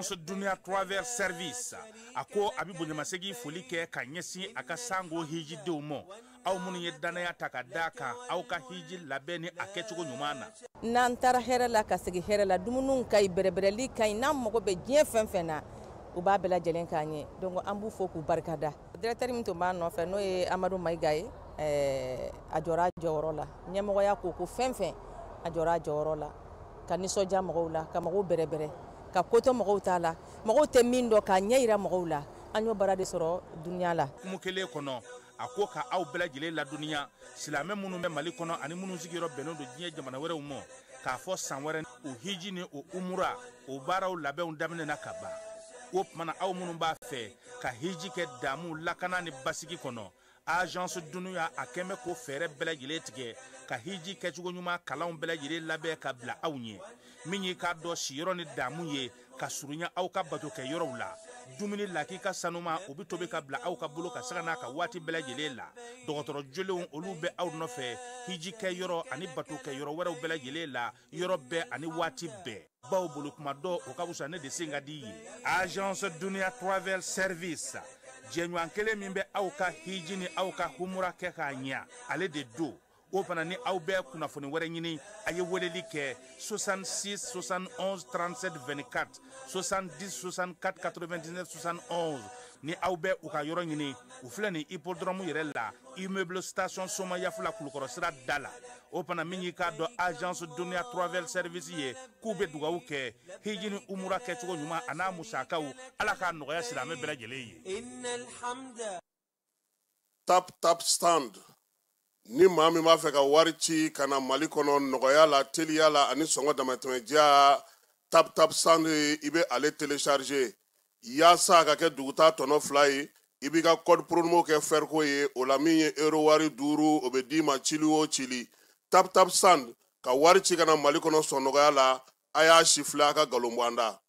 Agence Dunia Travel Service a ko a bɛ bonyamasegin foli kɛ ka ɲɛsin a ka sango hijidenw ma, aw minnu ye danaya ta ka d'a kan aw ka hiji labɛn ni a kɛcogo ɲuman na. N'an taara hɛrɛ la ka segin hɛrɛ la, dumuniw ka ɲi, bɛrɛbɛrɛli ka ɲi, n'an mago bɛ diɲɛ fɛn fɛn na, u b'a bɛɛ lajɛlen k'an ye. Donc an b'u fo k'u barikada. Directeur min tun b'a nɔfɛ, n'o ye Amadu Mayiga ye, a jɔra a jɔyɔrɔ la. Ɲɛmɔgɔya ko ko fɛn fɛn, a jɔra a jɔyɔrɔ la, ka nisɔndiya mɔgɔw la, ka mɔgɔw bɛrɛbɛrɛ, ka kotɔ mɔgɔw t'a la, mɔgɔw tɛ min dɔn k'a ɲɛ yira mɔgɔw la. An y'o baara de sɔrɔ dunuya la. Hukumu kelen kɔnɔ, a ko ka aw bɛɛ lajɛlen ladɔnniya, silamɛ minnu bɛ Mali kɔnɔ ani minnu sigiyɔrɔ bɛnnen don diɲɛ jamana wɛrɛw ma, k'a fɔ san wɛrɛ o hiji ni o umura o baaraw labɛnw daminɛna ka ban. O tuma na, aw minnu b'a fɛ ka hiji kɛ damu, lakana ni basigi kɔnɔ, Agence Dunuya a kɛn bɛ k'o fɛɛrɛ bɛɛ lajɛlen tigɛ ka hiji kɛcogo ɲuman kalanw bɛɛ lajɛlen labɛn ka bila aw ɲɛ. Min y'i k'a dɔn siyɔrɔ ni damu ye ka surunya aw ka bato kɛ yɔrɔw la, dumuni lakika sanuma o bɛ tobi ka bila aw ka bolo ka sanga n'a ka waati bɛɛ lajɛlen la. Dɔgɔtɔrɔ jolenw olu bɛ aw nɔfɛ hiji kɛ yɔrɔ ani bato kɛ yɔrɔ wɛrɛw bɛɛ lajɛlen la, yɔrɔ bɛɛ ani waati bɛɛ. Baw bolo kuma dɔ o ka fisa ne de sen ka di ye. Agence Dunia Travel Service, jɛɲɔgɔn kelen min bɛ aw ka hiji ni aw ka humura kɛ k'a ɲɛ, ale de don. O fana ni aw bɛ kunnafoni wɛrɛ ɲini, a ye weleli kɛ 66 71 37 24, 70 64 99 71. Ni aw bɛ u ka yɔrɔ ɲini, u filɛ nin hippodrome yɛrɛ la, immeuble station Somayafula, Kulukɔrɔ sira da la. O fana min y'i k'a dɔn Agence Dunia Travel Service ye, k'u bɛ dugawu kɛ hiji ni umura kɛcogo ɲuman a n'a musakaw, Ala k'a nɔgɔya silamɛ bɛɛ lajɛlen ye. Tap Tap Stand, ni maa min b'a fɛ ka wari ci ka na Mali kɔnɔ nɔgɔya la, teliya la ani sɔngɔ damatɛmɛdiya, Tap Tap Stand, i bɛ ale télécharger yaasa a ka kɛ duguta tɔnɔ 2 ye. I b'i ka code promo kɛ fɛriko ye o la, min ye euro wari 5, o bɛ d'i ma cili o cili. Tap Tap Stand, ka wari ci ka na Mali kɔnɔ sɔn nɔgɔya la. A y'a si filɛ, a ka nkalon bɔ an da.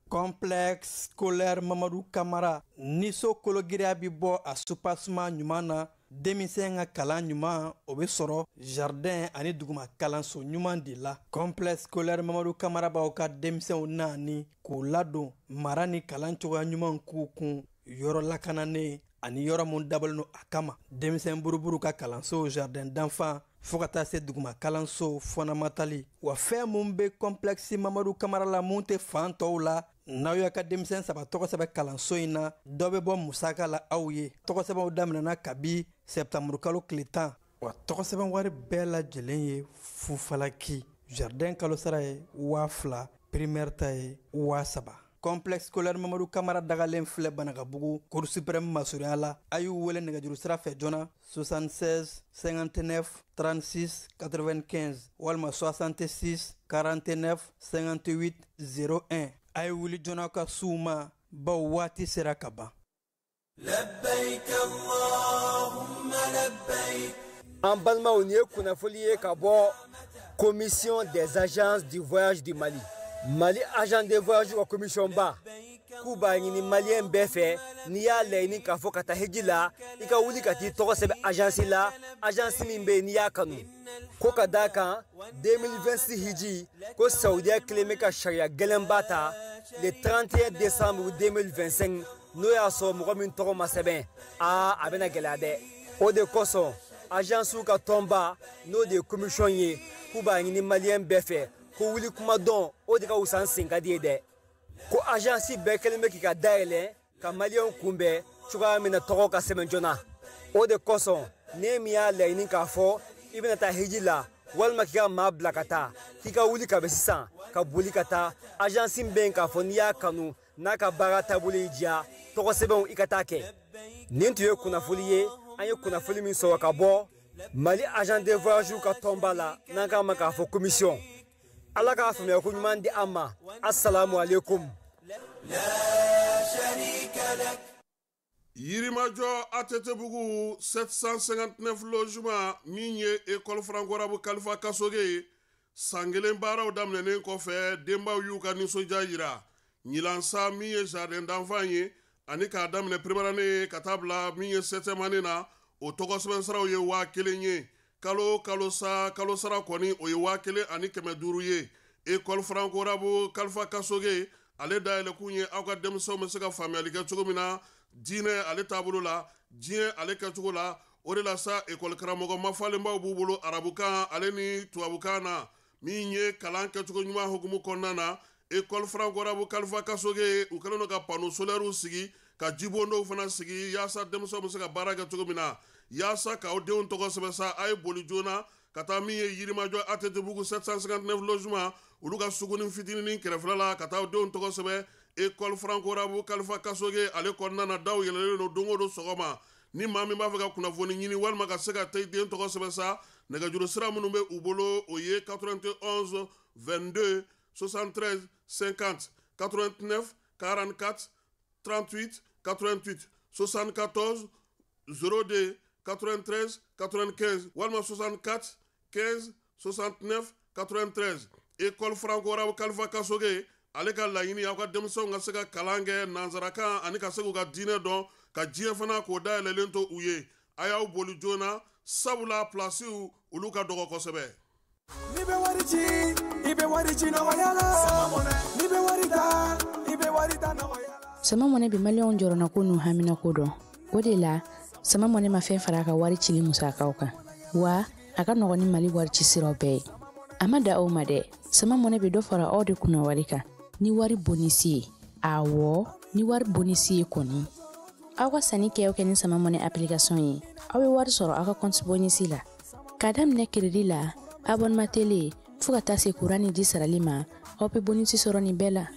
Complexe scolaire Mamadu Kamara ni so kologiriya bɛ bɔ a soubassement ɲuman na, denmisɛn ka kalan ɲuman o bɛ sɔrɔ jardin ani duguma kalanso ɲuman de la. Complexe scolaire Mamadu Kamara b'aw ka denmisɛnw naani k'u ladon mara ni kalan cogoya ɲuman k'u kun, yɔrɔ lakananen ani yɔrɔ mun dabɔlen don a kama. Denmisɛn buruburu ka kalanso, jardin d'enfants, fo ka taa se duguma kalanso fondamental. Wa fɛn mun bɛ complexe Mamadu Kamara la mun tɛ fan tɔw la, n'aw y'a ka denmisɛn 3 tɔgɔ sɛbɛn kalanso in na, dɔ bɛ bɔ musaka la aw ye. Tɔgɔ sɛbɛnw daminɛna kabi sɛptanburu kalo tile 10. Wa tɔgɔ sɛbɛn wari bɛɛ lajɛlen ye fufalaki. Jardin kalo sara ye 2000, primaire ta ye 3000. Complexe scolaire Mamadu Kamara dagalen filɛ Banakabugu, Cour suprême masurunya la. A y'u wele nɛgɛjuru sira fɛ joona 76 59 36 95 walima 66 49 58 01. A ye wuli joona ka s'u ma, baw waati sera ka ban. لبيك اللهم لبيك. An balimaw, nin ye kunnafoli ye ka bɔ Commission des agences du voyage du Mali, Mali agent de voyage ka commission ba, k'u b'a ɲini maliyɛn bɛɛ fɛ, n'i y'a laɲini k'a fɔ ka taa hiji la, i ka wuli ka t'i tɔgɔ sɛbɛn agence la, agence min bɛ yen n'i y'a kanu. Ko ka d'a kan 2026 hiji ko Saudiya kelen bɛ ka sariya gɛlɛnba ta le 31 décembre 2025, n'o y'a sɔrɔ mɔgɔ min tɔgɔ ma sɛbɛn, aa, a bɛna gɛlɛya dɛ. O de kosɔn agence ka tɔnba, n'o de ye commission ye, k'u b'a ɲini maliyɛn bɛɛ fɛ ko wuli kuma dɔn, o de ka wusa n sen ka di ye dɛ. Ko agence bɛɛ kɛlen bɛ k'i ka dayɛlɛ ka maliyɛnw kunbɛn cogoya min na tɔgɔ ka sɛbɛn joona. O de kosɔn ne min y'a laɲini k'a fɔ i bɛna taa hiji la walima k'i ka maa bila ka taa, k'i ka wuli ka bɛ sisan ka boli ka taa agence min bɛ yen k'a fɔ n'i y'a kanu, n'a ka baara taabolo y'i diya, tɔgɔ sɛbɛnw i ka taa kɛ. Nin tun ye kunnafoli ye, an ye kunnafoli min sɔrɔ ka bɔ Mali agent de voyage ka tɔnba la, n'an k'a ma k'a fɔ commission. Ala k'a faamuya ko ɲuman di an ma. Assalamu alaikum. لا شريك لك. Yirimajɔ ATT-bugu 759 logement, min ye école franco-arabe Kalifa Kasoge ye, san kelen baaraw daminɛnen kɔfɛ, denbaw y'u ka nisɔndiya yira. Ɲinan sa, min ye jardin d'enfant ye ani k'a daminɛ première année ka taa bila min ye septième année na, o tɔgɔ sɛbɛn saraw ye 1000 ye kalo kalo sa. Kalo sara kɔni, o ye 1500 ye. École franco-arabe Kalifa Kasoge Ale dayɛlɛkun ye aw ka denmisɛnw bɛ se ka faamuyali kɛ cogo min na diinɛ ale taabolo la, diɲɛ ale kɛcogo la. O de la sa ekɔli karamɔgɔ mafalenbaw b'u bolo arabukan ale ni tubabukan na, min ye kalan kɛcogo ɲuman hukumu kɔnɔna na. École franco-arabe Kalifa Kasoge, u kɛlen don ka panneau solaires sigi, ka jibondow fana sigi, yaasa denmisɛnw bɛ se ka baara kɛ cogo min na. Yaasa k'aw denw tɔgɔ sɛbɛn sa, a ye boli joona ka taa min ye Yirimajɔ ATT-bugu 759 logement, olu ka sugunin fitinin kɛrɛfɛla la, ka taa aw denw tɔgɔ sɛbɛn École franco-arabe Kalifa Kasoge ale kɔnɔna na. Daw yɛlɛlen don don o don sɔgɔma. Ni maa min b'a fɛ ka kunnafoni ɲini walima ka se ka taa i den tɔgɔ sɛbɛn sa, nɛgɛjuru sira minnu bɛ u bolo, o ye 91 22 73 50, 89 44 38 88, 74 02 93 95 walima 64 15 69 93. École franco-arabe Kalifa Kasoge ale ka laɲini, aw ka denmisɛnw ka se ka kalan kɛ nanzarakan ani ka se k'u ka diinɛ dɔn, ka diɲɛ fana k'o dayɛlɛlen to u ye. A y'aw boli joona, sabula pilasiw olu ka dɔgɔ kosɛbɛ. N'i bɛ wari ci, i bɛ wari ci nɔgɔya la. N'i bɛ wari ta, i bɛ wari ta nɔgɔya la. Sama Mɔnɛ bɛ maliyɛnw jɔrɔnako n'u haminako dɔn. O de la Sama Mɔnɛ ma fɛn fara a ka wari cili musakaw kan, wa a ka nɔgɔn ni Mali wari ci siraw bɛɛ ye. A ma da aw ma dɛ, Sama Mɔnɛ bɛ dɔ fara aw de kunna wari kan ni wari bonisi ye. Awɔ, ni wari bonisi ye kɔni. Aw ka sanni kɛ o kɛ ni Sama Mɔnɛ application ye, aw bɛ wari sɔrɔ aw ka compte bonisi la. K'a daminɛ crédit la, abonnement télé, fo ka taa se courant ni ji sarali ma, aw bɛ bonisi sɔrɔ nin bɛɛ la.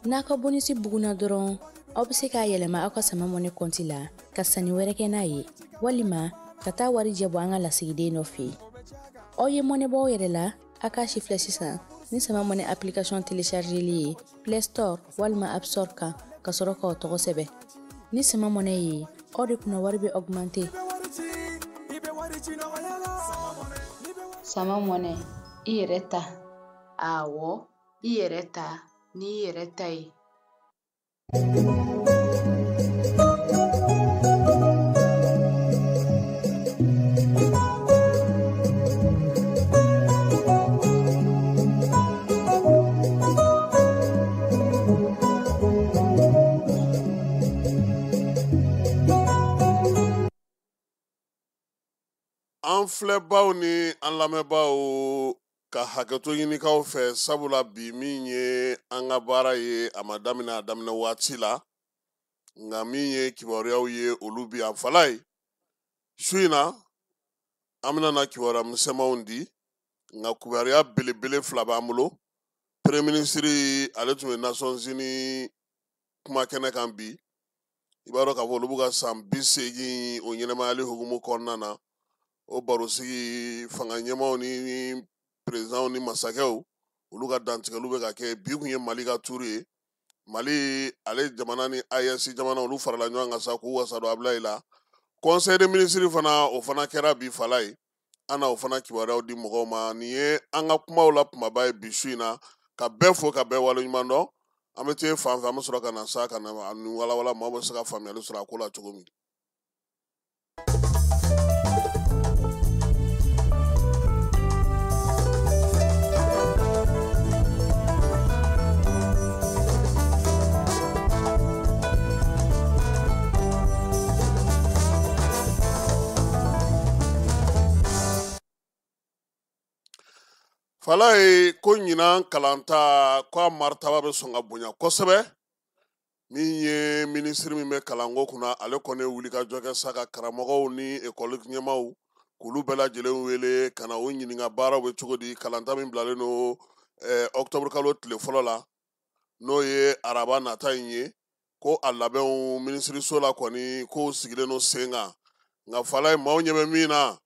N'a ka bonisi bugunna dɔrɔn, aw bɛ se k'a yɛlɛma aw ka Sama Mɔnɛ compte la ka sanni wɛrɛ kɛ n'a ye, walima ka taa wari jɛ bɔ an ka lasigiden dɔ fɛ yen. Aw ye mɔnɛ bɔ aw yɛrɛ la, a k'a si filɛ sisan ni Sama Mɔnɛ application téléchargeli ye Play Store walima App Store kan, ka sɔrɔ k'aw tɔgɔ sɛbɛn. Ni Sama Mɔnɛ ye, aw de kunna wari bɛ augmenter. Sama Mɔnɛ, i yɛrɛ ta. Awɔ, i yɛrɛ ta n'i yɛrɛ ta ye. An filɛbaw ni an lamɛnbaw, ka hakɛto ɲinikaw fɛ, sabula bi min ye an ka baara ye, a ma daminɛ a daminɛ waati la, nka min ye kibaruyaw ye, olu bi an fala ye. Su in na an bɛna na kibaruya misɛnmanw di, nka kibaruya belebele fila b'an bolo. Premier ministre ale tun bɛ Nations Unies kuma kɛnɛ kan bi. I b'a dɔn k'a fɔ olu b'u ka san 80 o ɲɛnɛmayali hukumu kɔnɔna na. O barosigi, fanga ɲɛmaaw ni présidentw ni masakɛw, olu ka dantigɛliw bɛ ka kɛ. Bi kun ye Mali ka turu ye. Mali ale jamana ni AES jamana, olu farala ɲɔgɔn kan sa k'u wasa don Abulayi la. Conseil des ministres fana, o fana kɛra bi fala ye. An na o fana kibaruyaw di mɔgɔw ma. Nin ye an ka kumaw la kumaba ye bi su in na. Ka bɛɛ fo, ka bɛɛ waleɲuman dɔn. An bɛ taa fan fɛ, an bɛ sɔrɔ ka na sa ka na nin walawala, maaw bɛ se ka faamuyali sɔrɔ a ko la cogo min. Fala ye ko ɲinan kalanta ko a maritaba bɛ sɔn ka bonya kosɛbɛ. Min ye minisiri min bɛ kalanko kunna, ale kɔni ye wulikajɔ kɛ sa ka karamɔgɔw ni ekɔli ɲɛmaaw k'olu bɛɛ lajɛlen wele ka na u ɲininka baaraw bɛ cogo di. Kalanta min bilalen don octobre kalo tile fɔlɔ la, n'o ye araba nata in ye, ko a labɛnw minisiriso la kɔni kow sigilen don sen kan. Nka fala ye, maaw ɲɛ bɛ min na,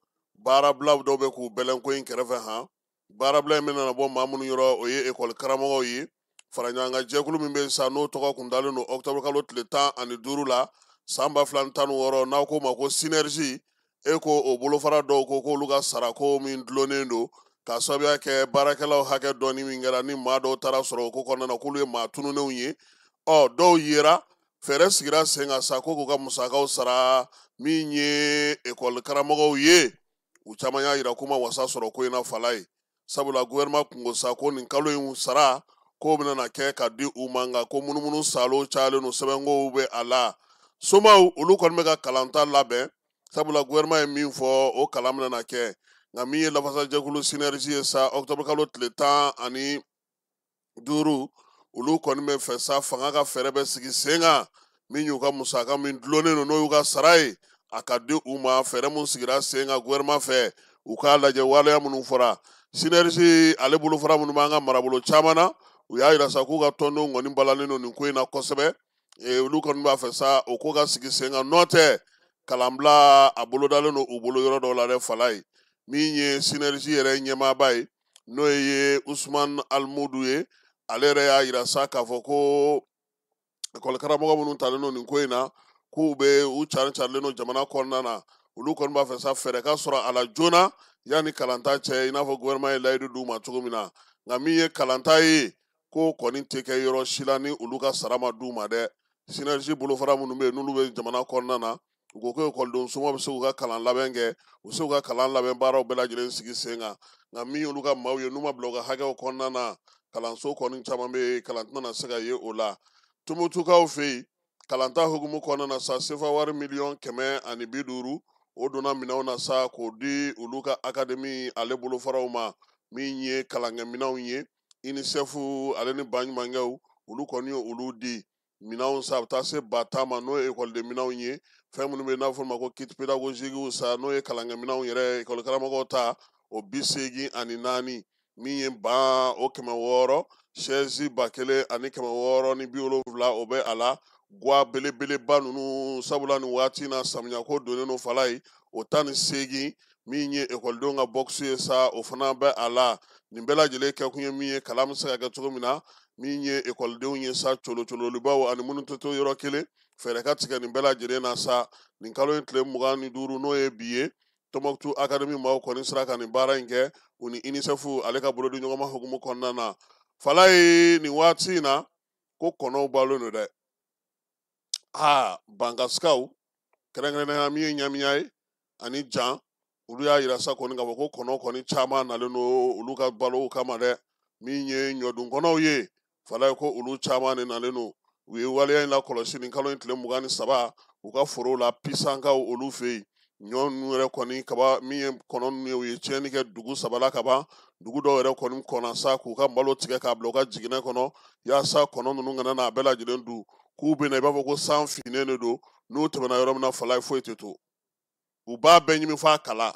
baarabila dɔw bɛ k'u bɛlɛnko in kɛrɛfɛ han. Baarabila in bɛna bɔ maa minnu yɔrɔ, o ye ekɔli karamɔgɔw ye. Fara ɲɔgɔn kan jɛkulu min bɛ yen sa, n'o tɔgɔ kun dalen don octobre kalo tile 15 la san 2016, n'aw k'o ma ko synergie, e ko o bolofara dɔw ko k'olu ka sarako min dulonnen don k'a sababuya kɛ baarakɛlaw hakɛ dɔɔni min kɛra, ni maa dɔw taara sɔrɔ o ko kɔnɔna na k'olu ye maa tununnenw ye. Ɔ dɔw yera, fɛɛrɛ sigira sen kan sa ko k'u ka musakaw sara. Min ye ekɔli karamɔgɔw ye, u caman y'a yira k'u ma wasa sɔrɔ ko in na fala ye, sabula gouvernement kun ko sa ko nin kalo in sara K'o bɛna na kɛ ka di u ma, nka ko munumunu salo cayalen don, sɛbɛnkow bɛ a la. Somaw olu kɔni bɛ ka kalanta labɛn, sabula gouvernement ye min fɔ, o kalan bɛna na kɛ. Nka min ye lafasajɛkulu Synergie ye sa, octobre kalo tile 15, olu kɔni bɛ fɛ sa fanga ka fɛɛrɛ bɛ sigi sen kan min y'u ka musaka min dulonnen don, n'o y'u ka sara ye, a ka di u ma. Fɛɛrɛ mun sigira sen kan gouvernement fɛ, u k'a lajɛ waleya minnu fɔra. Synergie ale bolofara minnu b'an ka marabolo caman na, u y'a yira sa k'u ka tɔndenw kɔni balalen don nin ko in na kosɛbɛ. Olu kɔni b'a fɛ sa o ko ka sigi sen kan, n'o tɛ kalanbila a bolodalen don u bolo yɔrɔ dɔw la dɛ. Fala ye min ye Synergie yɛrɛ ɲɛmaaba ye, n'o ye Usman Almudu ye, ale yɛrɛ y'a yira sa k'a fɔ ko ekɔli karamɔgɔ minnu talen don nin ko in na, k'u bɛ u cari carilen don jamana kɔnɔna na. Olu kɔni b'a fɛ sa fɛɛrɛ ka sɔrɔ a la joona yanni kalanta cɛ, i n'a fɔ gouvernement ye layidu d'u ma cogo min na. Nka min ye kalanta ye, ko kɔni tɛ kɛ yɔrɔ si la ni olu ka sara ma d'u ma dɛ. Synergie bolofara minnu bɛ yen, n'olu bɛ jamana kɔnɔna na, u ko ko ekɔlidenw somɔgɔw bɛ se k'u ka kalan labɛn kɛ, u bɛ se k'u ka kalan labɛn baaraw bɛɛ lajɛlen sigi sen kan. Nka min y'olu ka maaw ye, n'u ma bila u ka hakɛw kɔnɔna na, kalanso kɔni caman bɛ yen, kalan tɛna se ka ye o la. Tumutukaw fɛ yen, kalanta hukumu kɔnɔna na sa, sefa wari 150 miliyɔn, o donna minɛnw na sa k'o di olu ka akademi ale bolofaraw ma, min ye kalankɛminɛnw ye. UNICEF ale ni baɲumankɛw, olu kɔni ye olu di minɛnw sa, a bɛ taa se 10 000 ma, n'o ye ekɔliden minɛnw ye, fɛn minnu bɛ yen n'a bɛ f'o ma ko kit pédagogique sa, n'o ye kalankɛminɛnw yɛrɛ, ekɔli karamɔgɔw ta o 84, min ye ban o 600, chaise 1670, o bɛ a la. Gwa belebeleba ninnu, sabula nin waati in na samiyako donnen don fala ye, o 18, min ye ekɔlidenw ka box ye sa, o fana bɛ a la. Nin bɛɛ lajɛlen kɛkun ye min ye, kalan bɛ se ka kɛ cogo min na, min ye ekɔlidenw ye sa, colocololibaw ani minnu tɛ to yɔrɔ kelen, fɛɛrɛ ka tigɛ nin bɛɛ lajɛlen na sa. Nin kalo in tile 25, n'o ye bi ye, Tɔnbɔkutu akademi maaw kɔni sera ka nin baara in kɛ, u ni UNICEF ale ka bolodi ɲɔgɔnma hukumu kɔnɔna na. Fala ye nin waati in na ko kɔnɔw balolen don dɛ. Aa, bankasikaw kɛrɛnkɛrɛnnenya, min ye ɲamiya ye ani jan, olu y'a yira sa kɔni k'a fɔ ko kɔnɔ kɔni caman nalen don olu ka balow kama dɛ. Min ye ɲɔdun kɔnɔw ye, fala ye ko olu caman de nalen don. U ye waleya in lakɔlɔsi nin kalo in tile 23 u ka forow la, pisankaw olu fɛ yen. Ɲɔ ninnu yɛrɛ kɔni kaba, min ye kɔnɔ ninnu ye, u ye tiɲɛni kɛ dugu saba la kaban. Dugu dɔw yɛrɛ kɔni kɔnna sa k'u ka malo tigɛ k'a bila u ka jiginɛ kɔnɔ, yaasa kɔnɔ ninnu kana n'a bɛɛ lajɛlen dun. K'u bɛ na i b'a fɔ ko san finnen de don, n'u tɛmɛna yɔrɔ min na, fala ye foyi tɛ to, u b'a bɛɛ ɲimi f'a kala.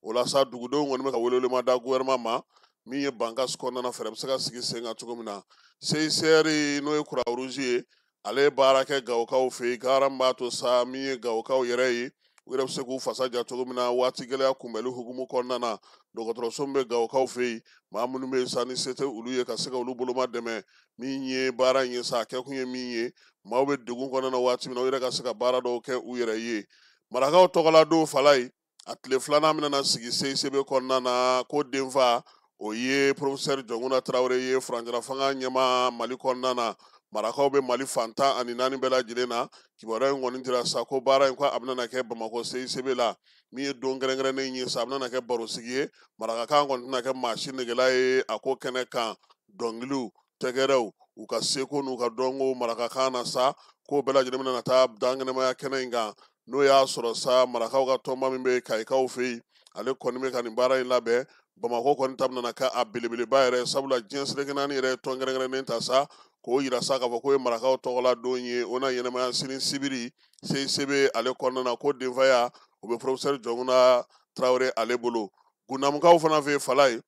O la sa, dugudenw kɔni bɛ ka welewelema da gouvernement ma, min ye Bankas kɔnɔna na, fɛɛrɛ bɛ se ka sigi sen kan cogo min na. CICR, n'o ye Croix Rouge ye, ale ye baara kɛ Gawokaw fɛ yen, baara min b'a to sa, min ye Gawokaw yɛrɛ ye, u yɛrɛ bɛ se k'u fasa ja cogo min na waati gɛlɛya kunbɛnli hukumu kɔnɔna na. Dɔgɔtɔrɔso min bɛ Gawokaw fɛ yen, maa minnu bɛ yen sa ni se tɛ olu ye, ka se ka olu boloma dɛmɛ. Min ye baara in ye sa, a kɛkun ye min ye, maaw bɛ degun kɔnɔna na waati min na, u yɛrɛ ka se ka baara dɔw kɛ u yɛrɛ ye. Marakaw tɔgɔla don fala ye, a tile filanan bɛna sigi CICB kɔnɔna na, ko denfa o ye professeur Jɔnkunda Tarawele ye, furancɛla fanga ɲɛmaa Mali kɔnɔna na. Marakaw bɛ Mali fan 14 bɛɛ lajɛlen na. Kibaruya in kɔni dira sa ko baara in ko a bɛna kɛ Bamakɔ CICB la. Min ye don kɛrɛnkɛrɛnnen ye sa, a bɛna kɛ barosigi ye, marakakan kɔni tɛna kɛ maa si negela ye a ko kɛnɛ kan. Dɔnkiliw, tɛgɛrɛw, u ka seko n'u ka dɔnko marakakan na sa, k'o bɛɛ lajɛlen bɛna taa dankɛnɛmaya kɛnɛ in kan. N'o y'a sɔrɔ sa, marakaw ka tɔnba min bɛ Kayikaw fɛ yen, ale kɔni bɛ ka nin baara in labɛn. Bamakɔ kɔni ta bɛna kɛ a belebeleba yɛrɛ, sabula diɲɛ seleke naani yɛrɛ ye tɔn kɛrɛnkɛrɛnnen ta sa k'o yira sa k'a fɔ k'o ye marakaw tɔgɔla don ye. O na ɲɛnamaya sini sibiri CICB ale kɔnɔna na, ko denfaya o bɛ professeur Jɔnkunda Tarawele ale bolo. Gundamukaw fana fɛ yen, fala ye,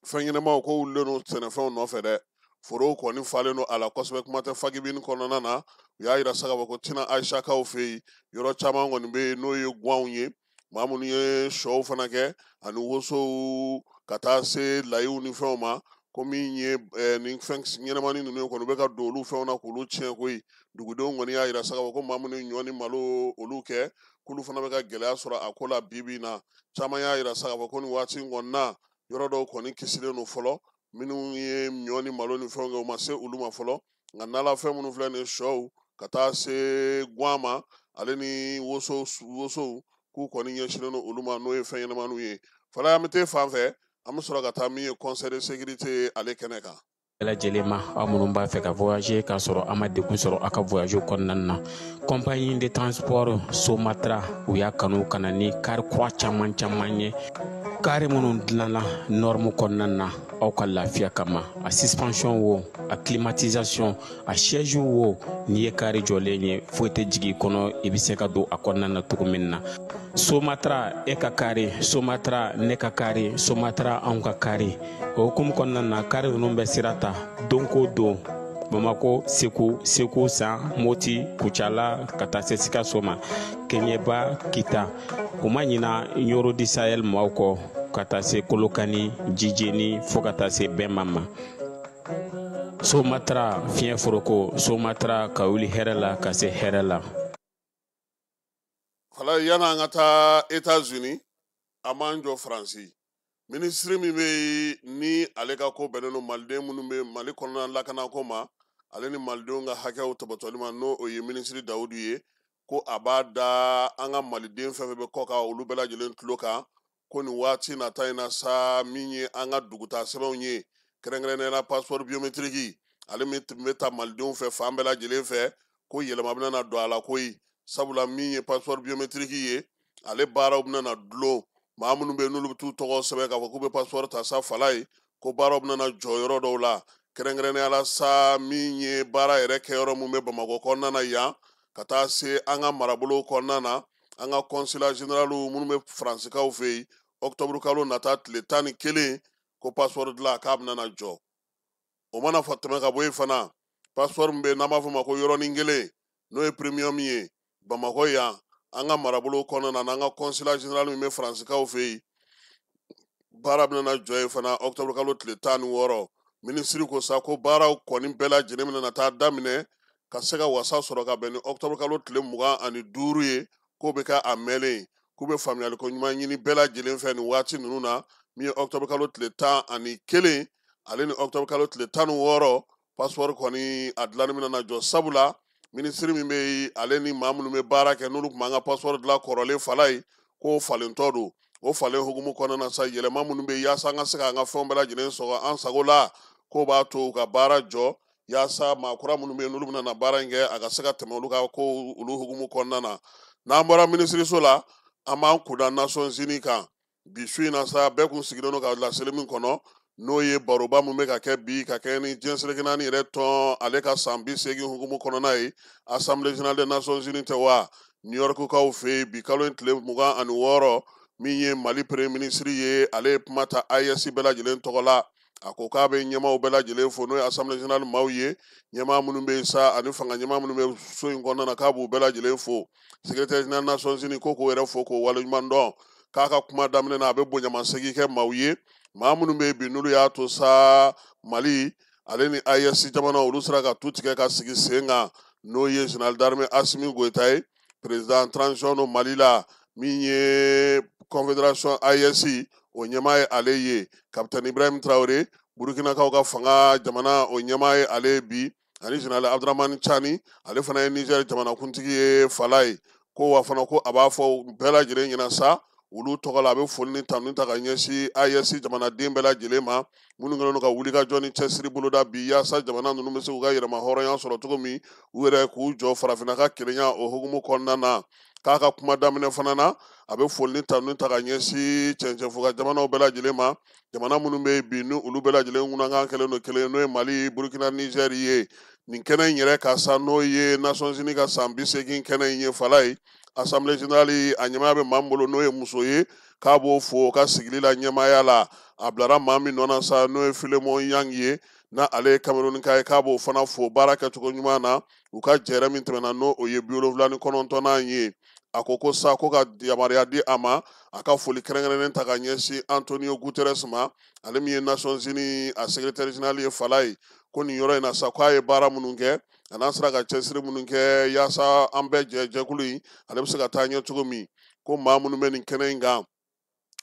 fɛn ɲɛnamaw ko wulilen don sɛnɛfɛnw nɔfɛ dɛ. Forow kɔni falen don a la kosɛbɛ, kuma tɛ fagibini kɔnɔna na. U y'a yira sa k'a fɔ ko Tina Ayisakaw fɛ yen, yɔrɔ caman kɔni bɛ yen n'o ye guwanw ye, maa minnu ye sɔw fana kɛ ani wosow ka taa se layiw ni fɛnw ma, ko min ye nin fɛn ɲɛnamani ninnu ye kɔni, u bɛ ka don olu fɛnw na k'olu tiɲɛ koyi. Dugudenw kɔni y'a yira sa k'a fɔ ko maa minnu ye ɲɔ ni malo olu kɛ, k'olu fana bɛ ka gɛlɛya sɔrɔ a ko la bi bi in na. Caman y'a yira sa k'a fɔ ko nin waati in kɔni na, yɔrɔ dɔw kɔni kisilen don fɔlɔ, minnu ye ɲɔ ni malo ni fɛnw kɛ, u ma se olu ma fɔlɔ. Nka nalafɛn minnu filɛ nin ye, sɔw ka taa se guwan ma ale ni wosow, k'u kɔni ɲɛsinnen don olu ma, n'o ye fɛn ɲɛnamaniw ye. Fala, an bɛ t'e fan fɛ, an bɛ sɔrɔ ka taa min ye conseil de sécurité ale kɛnɛ kan. Lajɛlen ma, aw minnu b'a fɛ ka voyager k'a sɔrɔ a ma degun sɔrɔ a ka voyage kɔnɔna na, compagnie de transport Somatra, u y'a kanu ka na ni car kura caman caman ye, car minnu dilanna norme kɔnɔna na aw ka lafiya kama. A suspension wo, a climatisation, a siège wo, n'i ye car jɔlen ye, foyi tɛ jigin i kɔnɔ, i bɛ se ka don a kɔnɔna na cogo min na. Somatra, e ka car, Somatra, ne ka car, Somatra, anw ka car. O hukumu kɔnɔna na, car ninnu bɛ sira ta don ko don Bamako, Segu, Segu San, Moti, Kucala, ka taa se Sikaso ma, Keɲeba, Kita. U ma ɲina Ɲoro di Sahel maaw kɔ, ka taa se Kolokani, Jijeni, fo ka taa se Bɛnma ma. Somatra, fiɲɛ foroko, Somatra, ka wuli hɛrɛ la ka se hɛrɛ la. Fala, yan'an ka taa États-Unis, an b'an jɔ Faransi. Minisiri min bɛ yen ni ale ka ko bɛnnen don maliden minnu bɛ Mali kɔnɔna lakanako ma, ale ni malidenw ka hakɛw tɔbɔtɔli ma, n'o o ye minisiri Dawudu ye, ko a b'a da an ka maliden fɛn fɛn bɛ kɔ kan, olu bɛɛ lajɛlen tulo kan, ko nin waati nata in na sa, min ye an ka dugutaa sɛbɛnw ye, kɛrɛnkɛrɛnnenya la passeport biométrique, ale min tun bɛ ta malidenw fɛ fan bɛɛ lajɛlen fɛ, ko yɛlɛma bɛna na don a la koyi. Sabula min ye passeport biométrique ye, ale baaraw bɛna na dulon. Maa minnu bɛ yen n'olu bɛ t'u tɔgɔ sɛbɛn k'a fɔ k'u bɛ passeport ta sa, fala ye, ko baaraw bɛna na jɔ yɔrɔ dɔw la, kɛrɛnkɛrɛnnenya la sa, min ye baara yɛrɛ kɛyɔrɔ mun bɛ Bamakɔ kɔnɔna na yan, ka taa se an ka marabolo kɔnɔna na, an ka consulat général minnu bɛ Faransikaw fɛ yen, octobre kalo nata tile 11, ko passeport dilan k'a bɛna na jɔ. O mana fɔ tɛmɛ ka bɔ yen fana, passeport min bɛ yen n'an b'a fɔ o ma ko yɔrɔnin kelen, n'o ye premium ye, Bamakɔ yan, an ka marabolo kɔnɔna na, an ka consulat général min bɛ Faransikaw fɛ yen, baara bɛna na jɔ yen fana octobre kalo tile 16. Minisiri ko sa ko baaraw kɔni bɛɛ lajɛlen bɛna na taa daminɛ ka se ka wasa sɔrɔ ka bɛn ni octobre kalo tile 25 ye, k'o bɛ kɛ a mɛnlen. K'u bɛ faamuyaliko ɲuman ɲini bɛɛ lajɛlen fɛ nin waati ninnu na, min ye octobre kalo tile 11 ale ni octobre kalo tile 16, passeport kɔni a dilanni bɛna na jɔ. Sabula minisiri min bɛ yen, ale ni maa minnu bɛ baara kɛ, n'olu tun b'an ka passeport dilan kɔrɔlen, fala ye, k'o falentɔ don. O falen hukumu kɔnɔna na sa, yɛlɛma minnu bɛ yen yaasa an ka se k'an ka fɛnw bɛɛ lajɛlen sɔrɔ an sago la, k'o b'a to u ka baara jɔ, yaasa maa kura minnu bɛ yen n'olu bɛna na baara in kɛ, a ka se ka tɛmɛ olu ka ko olu hukumu kɔnɔna na. N'an bɔra minisiriso la, an b'an kunda Nations Unies kan. Bi su in na sa, bɛɛ kun sigilen don ka laseli min kɔnɔ, n'o ye baroba min bɛ ka kɛ bi ka kɛ ni diɲɛ seleke naani yɛrɛ tɔn ale ka san 80 hukumu kɔnɔna ye, Assemblée générale des Nations Unies tɛ wa, New York kaw fɛ yen, bi kalo in tile 26, min ye Mali premier ministre ye, ale ye kuma ta AES bɛɛ lajɛlen tɔgɔ la. A ko k'a bɛ ɲɛmaaw bɛɛ lajɛlen fo, n'o ye Assemblée générale maaw ye, ɲɛmaa minnu bɛ yen sa ani fanga ɲɛmaa minnu bɛ so in kɔnɔna na, k'a b'u bɛɛ lajɛlen fo. Secrétaire général Nations Unies ko k'o yɛrɛ fo k'o waleɲuman dɔn. K'a ka kuma daminɛ na, a bɛ bonyamasegin kɛ maaw ye, maa minnu bɛ yen bi n'olu y'a to sa Mali ale ni AES jamana olu sera ka tu tigɛ ka sigi sen kan, n'o ye général d'armée Assimi Goïta ye, président transition no Mali la, min ye confédération AES o ɲɛmaa ye, ale ye capitaine Ibrahim Traoré, Burkinakaw ka fanga jamana o ɲɛmaa ye ale ye bi, ani général Abdramani Tchani, ale fana ye Niger jamanakuntigi ye. Fala ye ko wa fana ko a b'a fɔ bɛɛ lajɛlen ɲɛna sa, olu tɔgɔ la, a bɛ foli ni tanu ta ka ɲɛsin AES jamanaden bɛɛ lajɛlen ma, minnu kɛlen don ka wulikajɔ ni cɛsiri boloda bi yaasa jamana ninnu bɛ se k'u ka yɛrɛma hɔrɔnya sɔrɔ cogo min, u yɛrɛ k'u jɔ farafinna ka kelenya o hukumu kɔnɔna na. K'a ka kuma daminɛ fana na, a bɛ foli ni tanu ta ka ɲɛsin cɛncɛnfuga jamanaw bɛɛ lajɛlen ma, jamana minnu bɛ yen bi ni olu bɛɛ lajɛlen kunnakan kɛlen don kelen, n'o ye Mali, Burukina, Niger ye. Nin kɛnɛ in yɛrɛ ka sa, n'o ye Nations Unies ka san 80 kɛnɛ in ye, fala ye, Assemblée générale a ɲɛmaaya bɛ maa min bolo, n'o ye muso ye, k'a b'o fo ka sigili la ɲɛmaaya la. A bilara maa min nɔ na sa, n'o ye Philemon Yang ye, n'a ale ye Cameroun ka ye, k'a b'o fana fo baara kɛcogo ɲuman na u ka jɛrɛ min tɛmɛna, n'o o ye 79nan ye. A ko ko sa ko ka yamaruya di a ma, a ka foli kɛrɛnkɛrɛnnen ta ka ɲɛsin Antonio Guterres ma, ale min ye Nations Unies a secrétaire général ye. Fala ye ko nin yɔrɔ in na sa, k'a ye baara minnu kɛ, a n'a sera ka cɛsiri minnu kɛ yaasa an bɛɛ jɛ jɛkulu in ale bɛ se ka taa ɲɛ cogo min. Ko maa minnu bɛ nin kɛnɛ in kan,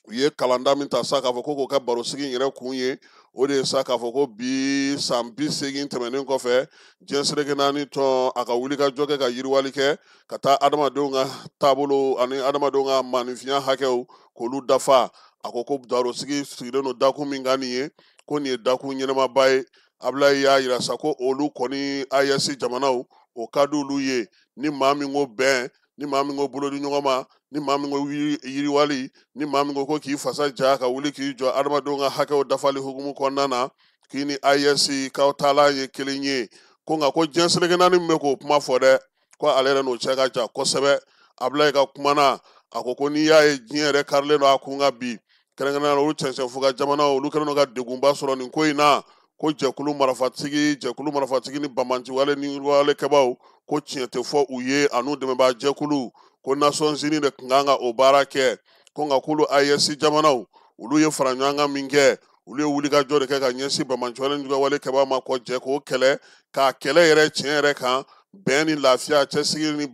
u ye kalanda min ta sa k'a fɔ ko k'o kɛ barosigi in yɛrɛ kun ye, o de ye sa k'a fɔ ko bi san 80 tɛmɛnen kɔfɛ, diɲɛ seleke naani tɔn a ka wulikajɔ kɛ ka yiriwali kɛ ka taa adamadenw ka taabolo ani adamadenw ka maaninfinya hakɛw k'olu dafa. A ko ko barosigi sigilen don dakun min kan nin ye, ko nin ye dakun ɲɛnamaba ye. Abulayi y'a yira sa ko olu kɔni AES jamanaw o ka di olu ye. Ni maa min ko bɛn, ni maa min ko bolo di ɲɔgɔn ma, ni maa min ko yiriwali, ni maa min ko ko k'i fasa ja ka wuli k'i jɔ adamadenw ka hakɛw dafali hukumu kɔnɔna na, k'i ni AES k'aw taalan ye kelen ye. Ko nka ko diɲɛ seleke naani min bɛ k'o kuma fɔ dɛ, ko ale yɛrɛ n'o cɛ ka jan kosɛbɛ. Abulayi ka kuma na, a ko ko n'i y'a ye diɲɛ yɛrɛ karilen don a kun kan bi, kɛrɛnkɛrɛnnenya la olu cɛncɛnfuga jamanaw, olu kɛlen don ka degunba sɔrɔ nin ko in na, ko jɛkulu marifatigi ni banbaanciwale ni walekɛbaaw, ko tiɲɛ tɛ fɔ u ye, an'u dɛmɛbaa jɛkulu, ko Nations Unies de tun kan ka o baara kɛ. Ko nka k'olu AES jamanaw, olu ye fara ɲɔgɔn kan min kɛ, olu ye wulikajɔ de kɛ ka ɲɛsin banbaanciwale ni walekɛbaaw ma, kɔ jɛ k'o kɛlɛ, k'a kɛlɛ yɛrɛ tiɲɛ yɛrɛ kan, bɛn ni lafiya, cɛsiri ni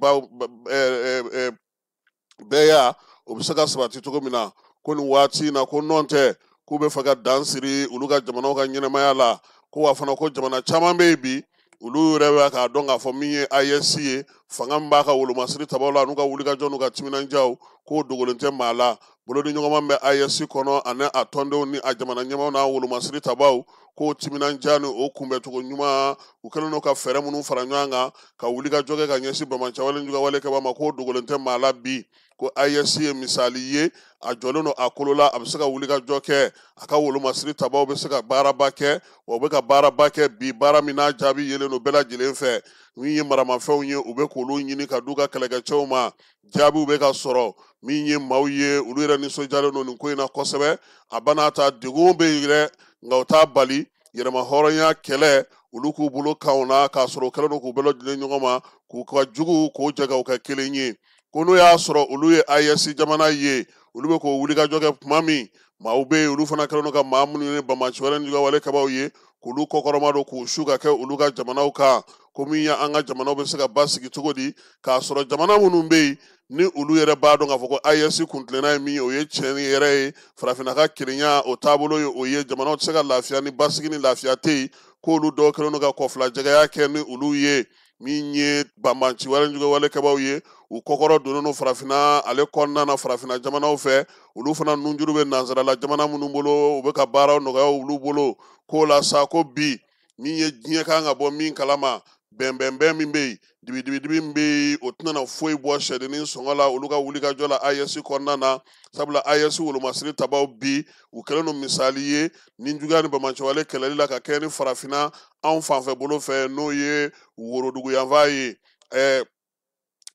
bɛɛya, o bɛ se ka sabati cogo min na. Ko nin waati in na, ko nɔn tɛ k'u bɛ fɛ ka dan siri olu ka jamanaw ka ɲɛnɛmaya la. Ko wa fana ko jamana caman bɛ yen bi, olu yɛrɛ bɛ k'a dɔn k'a fɔ min ye AES ye, fanga min b'a ka wolomasiri tabaw la, n'u ka wulikajɔ n'u ka timinandiyaw, k'o dogolen tɛ maa la. Bolodiɲɔgɔnma bɛ AES kɔnɔ ani a tɔndenw ni a jamana ɲɛmaaw n'a wolomasiri tabaw, k'o timinandiya ni o kunbɛncogo ɲuman, u kɛlen don ka fɛɛrɛ minnu fara ɲɔgɔn kan ka wulikajɔ kɛ ka ɲɛsin banbaanciwale ni jugawale kɛbaa ma, k'o dogolen tɛ maa la bi. Ko AES ye misali ye, a jɔlen don a kolo la, a bɛ se ka wulikajɔ kɛ, a ka wolomasiri tabaw bɛ se ka baaraba kɛ, wa u bɛ ka baaraba kɛ bi, baara min n'a jaabi yelen don bɛɛ lajɛlen fɛ. Min ye maramafɛnw ye, u bɛ k'olu ɲini ka d'u ka kɛlɛkɛcɛw ma, jaabiw bɛ ka sɔrɔ. Min ye maaw ye, olu yɛrɛ nisɔndiyalen don nin ko in na kosɛbɛ. A bana ta degun bɛ yen dɛ, nka o t'a bali yɛrɛma hɔrɔnya kɛlɛ olu k'u bolo kanw na, k'a sɔrɔ u kɛlen don k'u bɛɛ lajɛlen ɲɔgɔn ma, k'u ka juguw k'o jɛ k'u kɛ kelen ye. Ko n'o y'a sɔrɔ olu ye AES jamana ye, olu bɛ k'o wulikajɔ kɛ tuma min, maaw bɛ yen olu fana kɛlen don ka maa minnu ye banbaanciwale ni jugawale kɛbaaw ye, k'olu kɔkɔrɔma don k'u su ka kɛ olu ka jamanaw kan. Ko min ye an ka jamanaw bɛ se ka basigi cogo di, k'a sɔrɔ jamana minnu bɛ yen ni olu yɛrɛ b'a dɔn k'a fɔ ko AES kuntilenna ye min ye, o ye tiɲɛni yɛrɛ ye, farafinna ka kelenya o taabolo ye o ye, jamanaw tɛ se ka lafiya ni basigi ni lafiya tɛ yen, k'olu dɔw kɛlen don ka kɔfilajɛgɛya kɛ ni olu ye. Min ye banbaanciwale ni jugawale kɛbaaw ye, u kɔkɔrɔ donnen don farafinna ale kɔnɔna na, farafinna jamanaw fɛ, olu fana nunjuru bɛ nansarala jamana minnu bolo, u bɛ ka baaraw nɔgɔya olu bolo. K'o la sa, ko bi min ye diɲɛ kan ka bɔ min kalama, bɛnbɛnbɛn min bɛ yen, dibidibidibi min bɛ yen, o tɛna na foyi bɔ sɛdennin sɔngɔ la olu ka wulikajɔ la AES kɔnɔna na. Sabula AES wolomasiri tabaw bi, u kɛlen don misali ye ni juguya ni banbaanciwale kɛlɛli la ka kɛ ni farafinna anw fanfɛ bolo fɛ, n'o ye woroduguyanfan ye,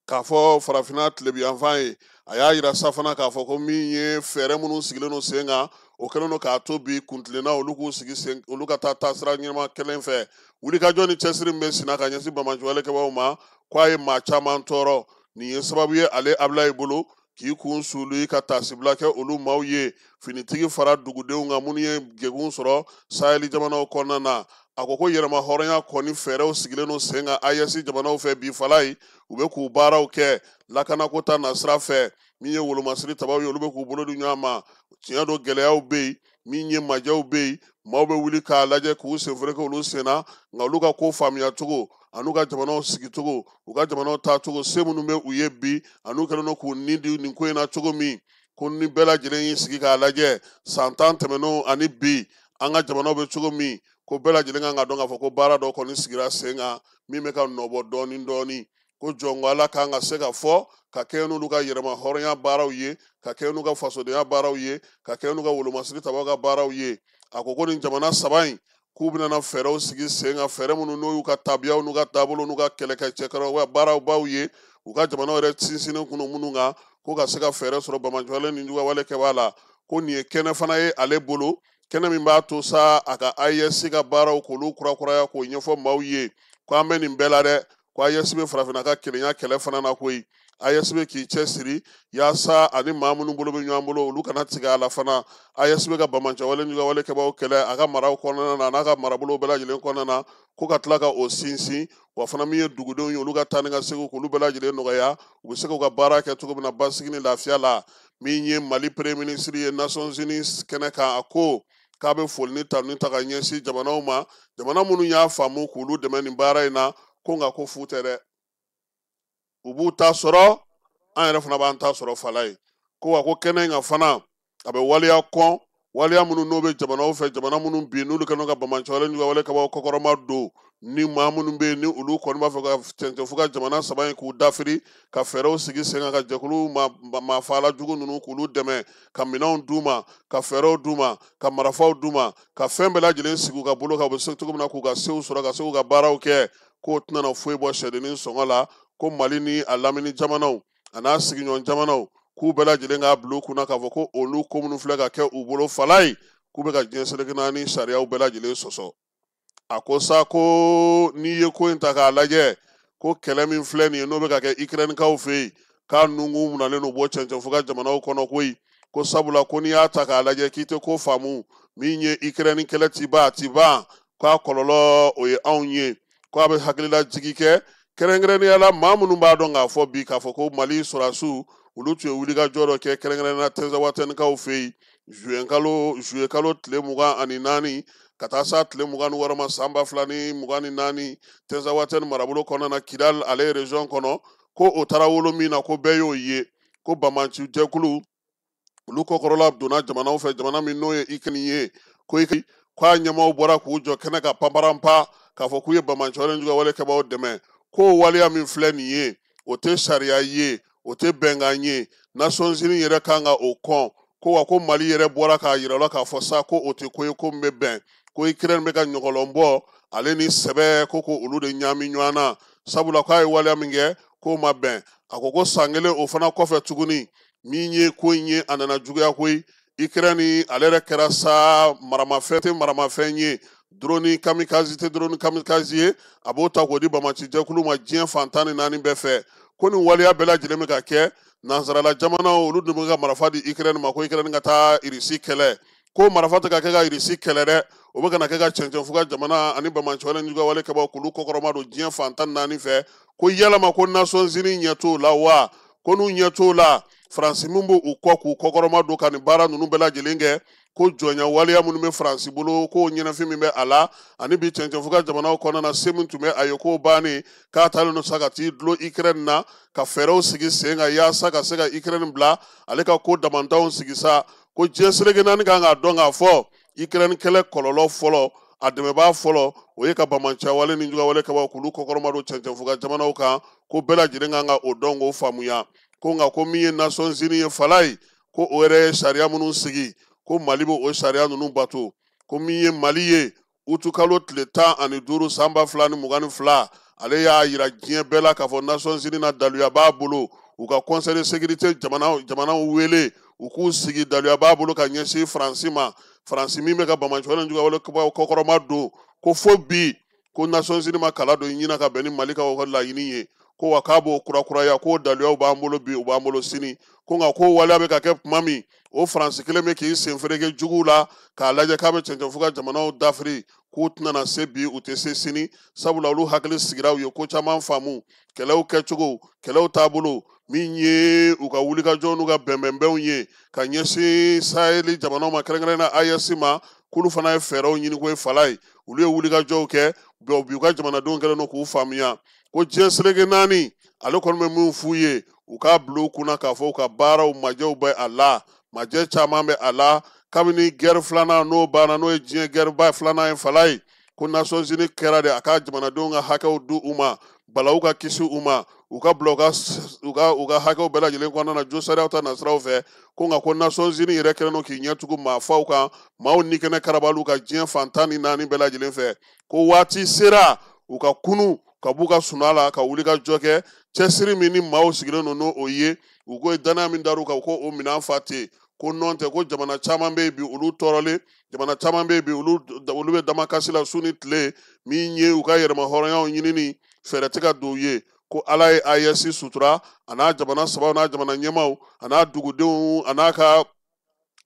k'a fɔ farafinna tilebiyanfan ye. A y'a yira sa fana k'a fɔ ko min ye fɛɛrɛ minnu sigilen don sen kan, o kɛlen don k'a to bi kuntilenna olu k'u sigi sen, olu ka taa taasira ɲɛnama kelen fɛ. Wulikajɔ ni cɛsiri min bɛ senna ka ɲɛsin banbaanciwale kɛbaaw ma, k'a ye maa caman tɔɔrɔ. Nin ye sababu ye ale Abulayi bolo k'i kun suli ka taasibila kɛ olu maaw ye, finitigi fara dugudenw kan minnu ye degun sɔrɔ saheli jamanaw kɔnɔna na. A ko ko yɛrɛma hɔrɔnya kɔni fɛɛrɛw sigilen don sen kan AES jamanaw fɛ bi fala ye, u bɛ k'u baaraw kɛ lakanako ta nasira fɛ. Min ye wolomasiri tabaw ye, olu bɛ k'u bolo di ɲɔgɔn ma. Tiɲɛ don, gɛlɛyaw bɛ yen, min ye majɛw bɛ yen, maaw bɛ wuli k'a lajɛ k'u senfere kɛ olu sen na, nka olu ka ko faamuya cogo an'u ka jamanaw sigicogo, u ka jamanaw taacogo, se minnu bɛ u ye bi, an'u kɛlen don k'u ni di nin ko in na cogo min, ko ni bɛɛ lajɛlen y'i sigi k'a lajɛ san 10 tɛmɛnenw ani bi an ka jamanaw bɛ cogo min, ko bɛɛ lajɛlen kan ka dɔn k'a fɔ ko baara dɔ kɔni sigira sen kan min bɛ ka nɔbɔ dɔɔni dɔɔni. Ko jɔnko Ala kan ka se ka fɔ ka kɛ n'olu ka yɛrɛma hɔrɔnya baaraw ye, ka kɛ n'u ka fasodenya baaraw ye, ka kɛ n'u ka wolomasiri tabaw ka baaraw ye. A ko ko nin jamana saba in, k'u bɛna na fɛɛrɛw sigi sen kan, fɛɛrɛ minnu n'o y'u ka tabiyaw n'u ka taabolo n'u ka kɛlɛkɛcɛkɔrɔba baaraw baw ye, u ka jamanaw yɛrɛ sinsinnen kun don minnu kan, ko ka se ka fɛɛrɛ sɔrɔ banbaanciwale ni jugawale kɛbaa la. Ko nin ye kɛnɛ fana ye ale bolo, kɛnɛ min b'a to sa a ka AES ka baaraw k'olu kurakuraya k'o ɲɛfɔ maaw ye. Ko an bɛ nin bɛɛ la dɛ, ko AES bɛ farafinna ka kelenya kɛlɛ fana na koyi. AES bɛ k'i cɛsiri yaasa ani maa minnu bolo bɛ ɲɔgɔn bolo, olu kana tigɛ a la fana. AES bɛ ka banbaanciwale ni jugawale kɛbaaw kɛlɛ a ka maraw kɔnɔna na, a n'a ka marabolow bɛɛ lajɛlen kɔnɔna na, ko ka tila ka o sinsin. Wa fana min ye dugudenw ye, olu ka taa ni ka segin k'olu bɛɛ lajɛlen nɔgɔya, u bɛ se k'u ka baara kɛ cogo min na basigi ni lafiya la. Min ye Mali premier ministre ye Nations Unies kɛnɛ kan, a ko k'a bɛ foli ni tanuni ta ka ɲɛsin jamanaw ma, jamana minnu y'a faamu k'olu dɛmɛ nin baara in na. Ko nka ko fu tɛ dɛ, u b'u ta sɔrɔ, an yɛrɛ fana b'an ta sɔrɔ fala ye. Ko wa ko kɛnɛ in kan fana, a bɛ waleya kɔn, Waleya minnu n'o bɛ jamanaw fɛ, jamana minnu bi n'olu kɛlen ka banbaanciwale juguya kɛbaaw kɔkɔrɔma don, ni maa minnu bɛ yen ni olu kɔni b'a fɛ ka cɛncɛnfuga jamana saba in k'u dafiri, ka fɛɛrɛw sigi sen kan, ka jɛkulu maafaala jugu ninnu k'olu dɛmɛ, ka minɛnw d'u ma, ka fɛɛrɛw d'u ma, ka marifaw d'u ma, ka fɛn bɛɛ lajɛlen sigi u ka bolo kan, u bɛ se cogo min na k'u ka sew sɔrɔ, ka se k'u ka baaraw kɛ, k'o tɛna na foyi bɔ sɛdennin sɔngɔ la. Ko Mali ni a lamini jamanaw a n'a sigiɲɔgɔn jamanaw k'u bɛɛ lajɛlen k'a bila u kunna k'a fɔ ko olu ko minnu filɛ ka kɛ u bolo fala ye, k'u bɛ ka diɲɛ seleke naani sariyaw bɛɛ lajɛlen sɔsɔ. A ko sa ko n'i ye ko in ta k'a lajɛ, ko kɛlɛ min filɛ nin ye n'o bɛ ka kɛ Ukrainekaw fɛ yen, k'a nungun munalen don bɔ cɛncɛnfuga jamanaw kɔnɔ koyi. Ko sabula ko n'i y'a ta k'a lajɛ k'i tɛ ko faamu, min ye Ukraine kɛlɛ ti ban, a ti ban, k'a kɔlɔlɔ o ye anw ye. Ko a bɛ hakilila jigi kɛ kɛrɛnkɛrɛnnenya la maa minnu b'a dɔn k'a fɔ bi k'a fɔ ko Mali sɔrɔdasiw olu tun ye wulikajɔ dɔ kɛ kɛrɛnkɛrɛnnenya la Tɛnzawatɛnikaw fɛ yen zuwe kalo tile 24 ka taa s'a tile 26 ma san 2024 Tɛnzawatɛni marabolo kɔnɔna na, Kidal ale région kɔnɔ. Ko o taara wolo min na, ko bɛɛ y'o ye, ko banbaanci jɛkulu olu kɔkɔrɔla donna jamanaw fɛ, jamana min n'o ye Ukraine ye, ko k'a ɲɛmaaw bɔra k'u jɔ kɛnɛ ka panparanpa k'a fɔ k'u ye banbaanciwale juguya wale kɛbaaw dɛmɛ. K'o waleya min filɛ nin ye, o tɛ sariya ye, o tɛ bɛnkan ye, Nations Unies yɛrɛ kan ka o kɔn. Ko wa ko Mali yɛrɛ bɔra k'a yira la k'a fɔ sa ko o tɛ ko ye ko min bɛ bɛn, ko Ukraine bɛ ka ɲɔgɔlɔn bɔ ale ni sɛbɛ, ko olu de ɲaami ɲɔgɔn na, sabula k'a ye waleya min kɛ k'o ma bɛn. A ko san kelen o fana kɔfɛ tuguni, min ye ko in ye a nana juguya koyi. Ukraine ale yɛrɛ kɛra sa maramafɛn tɛ maramafɛn ye, drone kamikaze tɛ drone kamikaze ye, a b'o ta k'o di banbaanci jɛkulu ma diɲɛ fan 14 bɛɛ fɛ. Ko nin waleya bɛɛ lajɛlen bɛ ka kɛ, nansarala jamanaw olu dun bɛ ka marifa di Ukraine ma ko Ukraine ka taa Irisi kɛlɛ. Ko marifa tɛ ka kɛ ka Irisi kɛlɛ dɛ, o bɛ ka na kɛ ka cɛncɛnfuga jamana ani banbaanciwale juguya wale kɛbaaw k'olu kɔkɔrɔma don diɲɛ fan 14 fɛ. Ko yalama ko Nations Unies ɲɛ t'o la wa? Ko n'u ɲɛ t'o la, Faransi min b'u kɔ k'u kɔkɔrɔma don ka nin baara ninnu bɛɛ lajɛlen kɛ, ko jɔnya waleya minnu bɛ Faransi bolo, k'o ɲɛnafin min bɛ a la, ani bi cɛncɛnfuga jamanaw kɔnɔna na se min tun bɛ a ye k'o bannen, k'a taalen don sa ka t'i dulon Ukraine na, ka fɛɛrɛw sigi sen kan yaasa ka se ka Ukraine bila ale ka ko damantanw sigi sa. Ko diɲɛ seleke naani kan k'a dɔn k'a fɔ Ukraine kɛlɛ kɔlɔlɔ fɔlɔ, a dɛmɛbaa fɔlɔ, o ye ka banbaanciwale ni juguya wale kɛbaaw k'olu kɔkɔrɔma don cɛncɛnfuga jamanaw kan, ko bɛɛ lajɛlen kan ka o dɔn k'o faamuya. Ko nka ko min ye Nations Unies ye fala ye, ko o yɛrɛ ye sariya minnu sigi, ko Mali b'o o sariya ninnu bato. Ko min ye Mali ye, utukalo tile 15 san 2022, ale y'a yira diɲɛ bɛɛ la k'a fɔ Nations Unies na daluya b'a bolo, u ka Conseil de sécurité jamanaw wele, u k'u sigi, daluya b'a bolo ka ɲɛsin Faransi ma, Faransi min bɛ ka banbaanciwale juguya wale kɔkɔrɔma don. Ko fo bi ko Nations Unies ma kala don ɲina ka bɛn ni Mali ka laɲini ye, ko wa k'a b'o kurakuraya, k'o daluyaw b'an bolo bi, u b'an bolo sini. Ko nka ko waleya bɛ ka kɛ tuma min, o Faransi kelen bɛ k'i sen fereke juguw la k'a lajɛ k'a bɛ cɛncɛnfuga jamanaw dafiri, k'u tɛna na se bi, u tɛ se sini, sabula olu hakili sigira, u ye ko caman faamu kɛlɛw kɛcogo, kɛlɛw taabolo, min ye u ka wulikajɔ n'u ka bɛnbɛnbɛnw ye ka ɲɛsin Saheli jamanaw ma, kɛrɛnkɛrɛnnenya la AES ma, k'olu fana ye fɛɛrɛw ɲini ko ye fala ye, olu ye wulikajɔw kɛ, bi u ka jamanadenw kɛlen don k'u faamuya. Ko diɲɛ seleke naani ale kɔni bɛ min f'u ye, u k'a bila u kunna k'a fɔ u ka baaraw majɛw bɛ a la, majɛ caman bɛ a la kabini guerre filanan n'o banna, n'o ye diɲɛ guerre ba filanan ye fala ye. Ko Nations Unies kɛra de a ka jamanadenw ka hakɛw di u ma, balawu ka kisi u ma, u ka bila u ka hakɛw bɛɛ lajɛlen kɔnɔna na jo sariyaw ta nasiraw fɛ. Ko nka ko Nations Unies yɛrɛ kɛlen don k'i ɲɛ tugu maafaw kan, maaw ni kɛnɛ karabaliw ka diɲɛ fan 14 bɛɛ lajɛlen fɛ. Ko waati sera u ka kunu ka b'u ka sunɔgɔ la, ka wuli ka jɔ kɛ, cɛsiri min ni maaw sigilen don n'o ye, u ko danaya min dar'u kan, ko o minɛn fa ten, ko nɔn tɛ, ko jamana caman bɛ yen bi olu tɔɔrɔlen, jamana caman bɛ yen bi olu bɛ damakasi la su ni tile, min ye u ka yɛrɛmahɔrɔnyaw ɲinini fɛɛrɛ tɛ ka don u ye. Ko Ala ye AES sutura, a n'a jamana sabaw n'a jamana ɲɛmaaw, a n'a dugudenw, a n'a ka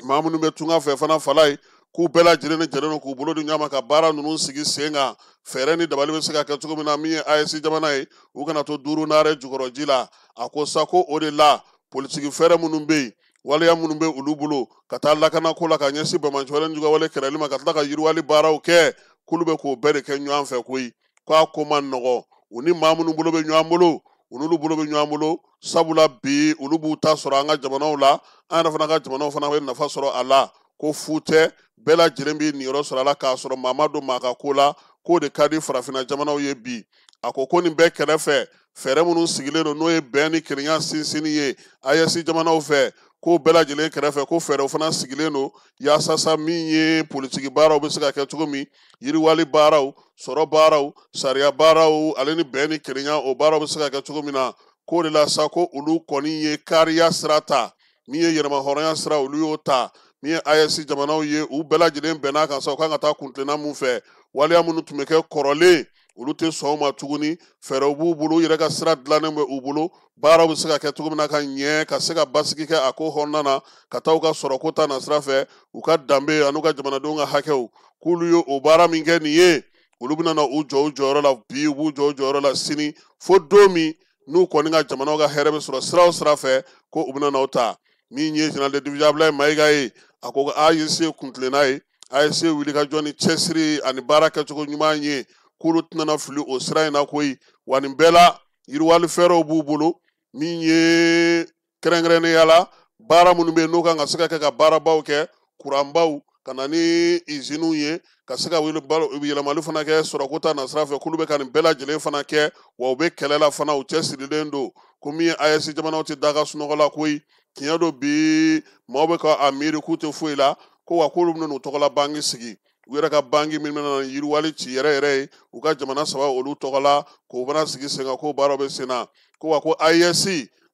maa minnu bɛ tunga fɛ fana fala ye, k'u bɛɛ lajɛlen ni jɛlen don k'u bolo di ɲɔgɔn ma ka baara ninnu sigi sen kan, fɛɛrɛ ni dabali bɛ se ka kɛ cogo min na, min ye AES jamana ye, u kana to duuru naare jukɔrɔ ji la. A ko sa ko o de la politiki fɛɛrɛ minnu bɛ yen, waleya minnu bɛ olu bolo ka taa lakanako la ka ɲɛsin banbaanciwale juguya wale kɛlɛli ma, ka tila ka yiriwali baaraw kɛ, k'olu bɛ k'o bɛɛ de kɛ ɲɔgɔn fɛ koyi. K'a ko ma nɔgɔ, u ni maa minnu bolo bɛ ɲɔgɔn bolo, u n'olu bolo bɛ ɲɔgɔn bolo, sabula bi olu b'u ta sɔrɔ an ka jamanaw la, an yɛrɛ fana ka jamanaw fana bɛ nafa sɔrɔ a la. Ko fu tɛ, bɛɛ lajɛlen b'i niyɔrɔ sɔrɔ a la k'a sɔrɔ maa ma don maa ka ko la, k'o de ka di farafinna jamanaw ye bi. A ko ko nin bɛɛ kɛrɛfɛ, fɛɛrɛ minnu sigilen don n'o ye bɛn ni kelenya sinsinni ye AES jamanaw fɛ, k'o bɛɛ lajɛlen kɛrɛfɛ, ko fɛɛrɛw fana sigilen don yaasa sa min ye politiki baaraw bɛ se ka kɛ cogo min, yiriwali baaraw, sɔrɔ baaraw, sariya baaraw, ale ni bɛn ni kelenya o baaraw bɛ se ka kɛ cogo min na. K'o de la sa ko olu kɔni ye kariya sira ta, min ye yɛrɛmahɔrɔnya sira olu y'o ta, min ye AES jamanaw ye u bɛɛ lajɛlen bɛn'a kan sa u kan ka taa kuntilenna mun fɛ, waleya minnu tun bɛ kɛ kɔrɔlen olu tɛ sɔn o ma tuguni. Fɛɛrɛw b'u bolo, u yɛrɛ ka sira dilannen bɛ u bolo, baaraw bɛ se ka kɛ cogo min na ka ɲɛ, ka se ka basigi kɛ a ko kɔnɔna na, ka taa u ka sɔrɔko ta nasira fɛ, u ka danbe an'u ka jamanadenw ka hakɛw, k'olu ye o baara min kɛ nin ye, olu bɛna na u jɔ u jɔyɔrɔ la bi, u b'u jɔ u jɔyɔrɔ la sini, fo don min n'u kɔni ka jamanaw ka hɛrɛ bɛ sɔrɔ sira o sira fɛ, ko u bɛna n'o ta. Min ye général de division Abdoulaye Maïga ye, a ko AES kuntilenna ye, AES wulikajɔ ni cɛsiri ani baara kɛcogo ɲuman ye, k'olu tɛna fili o sira in na koyi. Wa nin bɛɛ la yiriwali fɛɛrɛw b'u bolo, min ye kɛrɛnkɛrɛnnenya la baara minnu bɛ yen n'o kan ka se ka kɛ ka baarabaw kɛ, kuranbaw, ka na ni iziniw ye, ka se ka yɛlɛmali fana kɛ sɔrɔko ta nasira fɛ, k'olu bɛ ka nin bɛɛ lajɛlen fana kɛ, wa u bɛ kɛlɛ la fana, u cɛsirilen don. Ko min ye AES jamanaw tɛ da ka sunɔgɔ la koyi. Tiɲɛ don bi maaw bɛ ka a miiri k'u tɛ foyi la, ko wa k'olu bɛna n'u tɔgɔla banki sigi, u yɛrɛ ka banki min bɛna yiriwali ci yɛrɛ yɛrɛ ye u ka jamana saba olu tɔgɔ la, k'o fana sigi sen kan, k'o baaraw bɛ sen na. Ko wa ko AES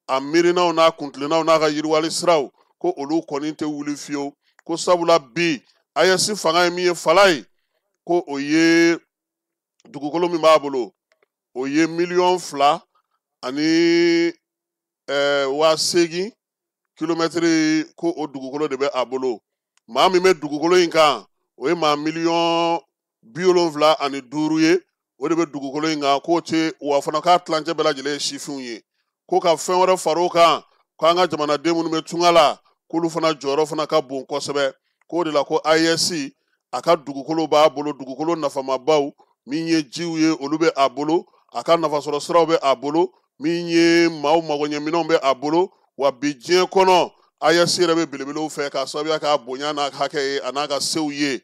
a miirinaw n'a kuntilennaw n'a ka yiriwali siraw, ko olu kɔni tɛ wuli fiyewu. Ko sabula bi AES fanga ye min ye fala ye, ko o ye dugukolo min b'a bolo, o ye 2,8 millions kilomɛtiri, ko o dugukolo de bɛ a bolo. Maa min bɛ dugukolo in kan, o ye maa 75 millions ye, o de bɛ dugukolo in kan, k'o tɛ, wa fana k'a tilancɛ bɛɛ lajɛlen ye sifinw ye. Ko ka fɛn wɛrɛ far'o kan, k'an ka jamanaden minnu bɛ tunga la, k'olu fana jɔyɔrɔ fana ka bon kosɛbɛ. K'o de la ko AES a ka dugukolo b'a bolo, dugukolo nafamabaw, min ye jiw ye olu bɛ a bolo, a ka nafasɔrɔ siraw bɛ a bolo, min ye maaw magoɲɛminɛnw bɛ a bolo. Wa bi diɲɛ kɔnɔ AES yɛrɛ bɛ belebelew fɛ k'a sababuya k'a bonya n'a hakɛ ye a n'a ka sew ye.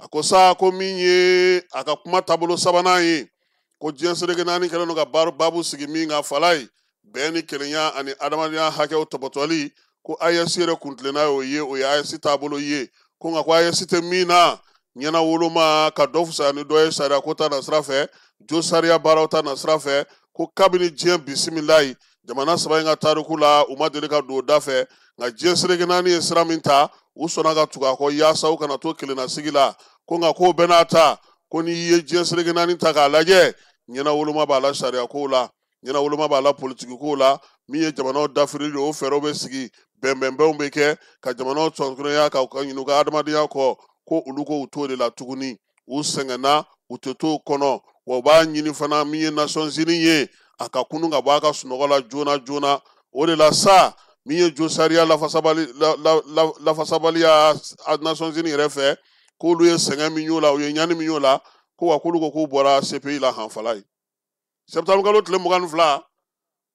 A ko sa ko min ye a ka kuma taabolo sabanan ye, ko diɲɛ seleke naani kɛlen don ka baabu sigi min kan fala ye, bɛn ni kelenya ani adamadenya hakɛw tɔpɔtɔli, ko AES yɛrɛ kuntilenna y'o ye, o ye AES taabolo ye. Ko nka ko AES tɛ min na ɲɛna woloma ka dɔ fisaya ni dɔ ye sariya ko ta nasira fɛ, jo sariya baaraw ta nasira fɛ, ko kabini diɲɛ bisimilayi jamana saba in ka tariku la u ma deli ka don o da fɛ, nka diɲɛ seleke naani ye sira min ta, u sɔnna ka tugu a kɔ yaasa u kana to kelennasigi la. Ko nka k'o bɛɛ n'a ta, ko n'i ye diɲɛ seleke naani ta k'a lajɛ, ɲɛna woloma b'a la sariya kow la, ɲɛna woloma b'a la politiki kow la, min ye jamanaw dafirili ye, o fɛɛrɛw bɛ sigi, bɛnbɛnbɛnw bɛ kɛ ka jamanaw sɔnkurunya ka ɲinɛ u ka adamadenya kɔ, ko olu ko u t'o de la tuguni, u sɛgɛnna, u tɛ t'o kɔnɔ. Wa u b'a ɲini fana min ye Nations Unies ye, a ka kunun ka bɔ a ka sunɔgɔ la joona joona. O de la sa min ye jo sariya lafasabaliya Nations Unies yɛrɛ fɛ, k'olu ye sɛgɛn min y'o la, u ye ɲani min y'o la, ko wa k'olu ko k'u bɔra CPI la hanfala ye. Septembre kalo tile 22,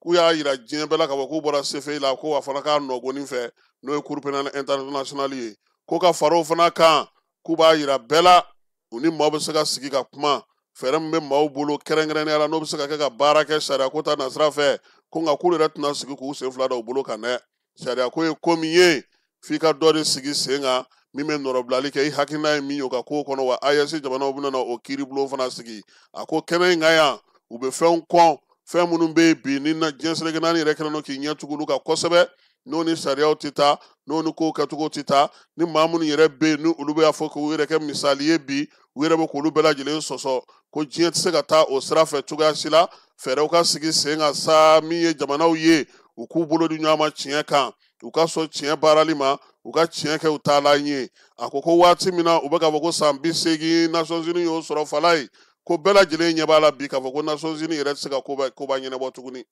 k'u y'a yira diɲɛ bɛɛ la k'a fɔ k'u bɔra CPI la, ko a fana k'a nɔgɔnin fɛ, n'o ye Cour pénale internationale ye, ko ka fara o fana kan, k'u b'a yira bɛɛ la u ni maaw bɛ se ka sigi ka kuma, fɛɛrɛ min bɛ maaw bolo kɛrɛnkɛrɛnnenya la n'o bɛ se ka kɛ ka baara kɛ sariya ko ta nasira fɛ, ko nka k'olu yɛrɛ tɛna sigi k'u sen fila da u bolo kan dɛ. Sariya ko ye ko min ye, f'i ka dɔ de sigi sen kan min bɛ nɔrɔbilali kɛ, i hakilina ye min ye o ka kow kɔnɔ. Wa AES jamanaw bɛna na o kiiribulon fana sigi. A ko kɛnɛ in kan yan, u bɛ fɛnw kɔn, fɛn minnu bɛ yen bi ni diɲɛ seleke naani yɛrɛ kɛlen don k'i ɲɛ tugu olu kan kosɛbɛ, n'o ni sariyaw tɛ taa, n'o ni kow kɛcogo tɛ taa, ni maa minnu yɛrɛ bɛ yen ni olu bɛ fɔ k'u yɛrɛ kɛ misali ye bi, u yɛrɛ bɛ k'olu bɛɛ lajɛlen sɔsɔ, ko diɲɛ tɛ se ka taa o sira fɛ cogoya si la. Fɛɛrɛw ka sigi sen kan sa min ye jamanaw ye, u k'u bolo di ɲɔgɔn ma tiɲɛ kan, u ka sɔn tiɲɛ baarali ma, u ka tiɲɛ kɛ u taalan ye. A ko ko waati min na u bɛ k'a fɔ ko san 80 Nations Unies y'o sɔrɔ fala ye, ko bɛɛ lajɛlen ɲɛ b'a la bi k'a fɔ ko Nations Unies yɛrɛ tɛ se ka koba ɲɛnabɔ tuguni,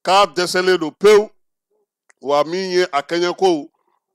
k'a dɛsɛlen don pewu. Wa min ye a kɛɲɛkow,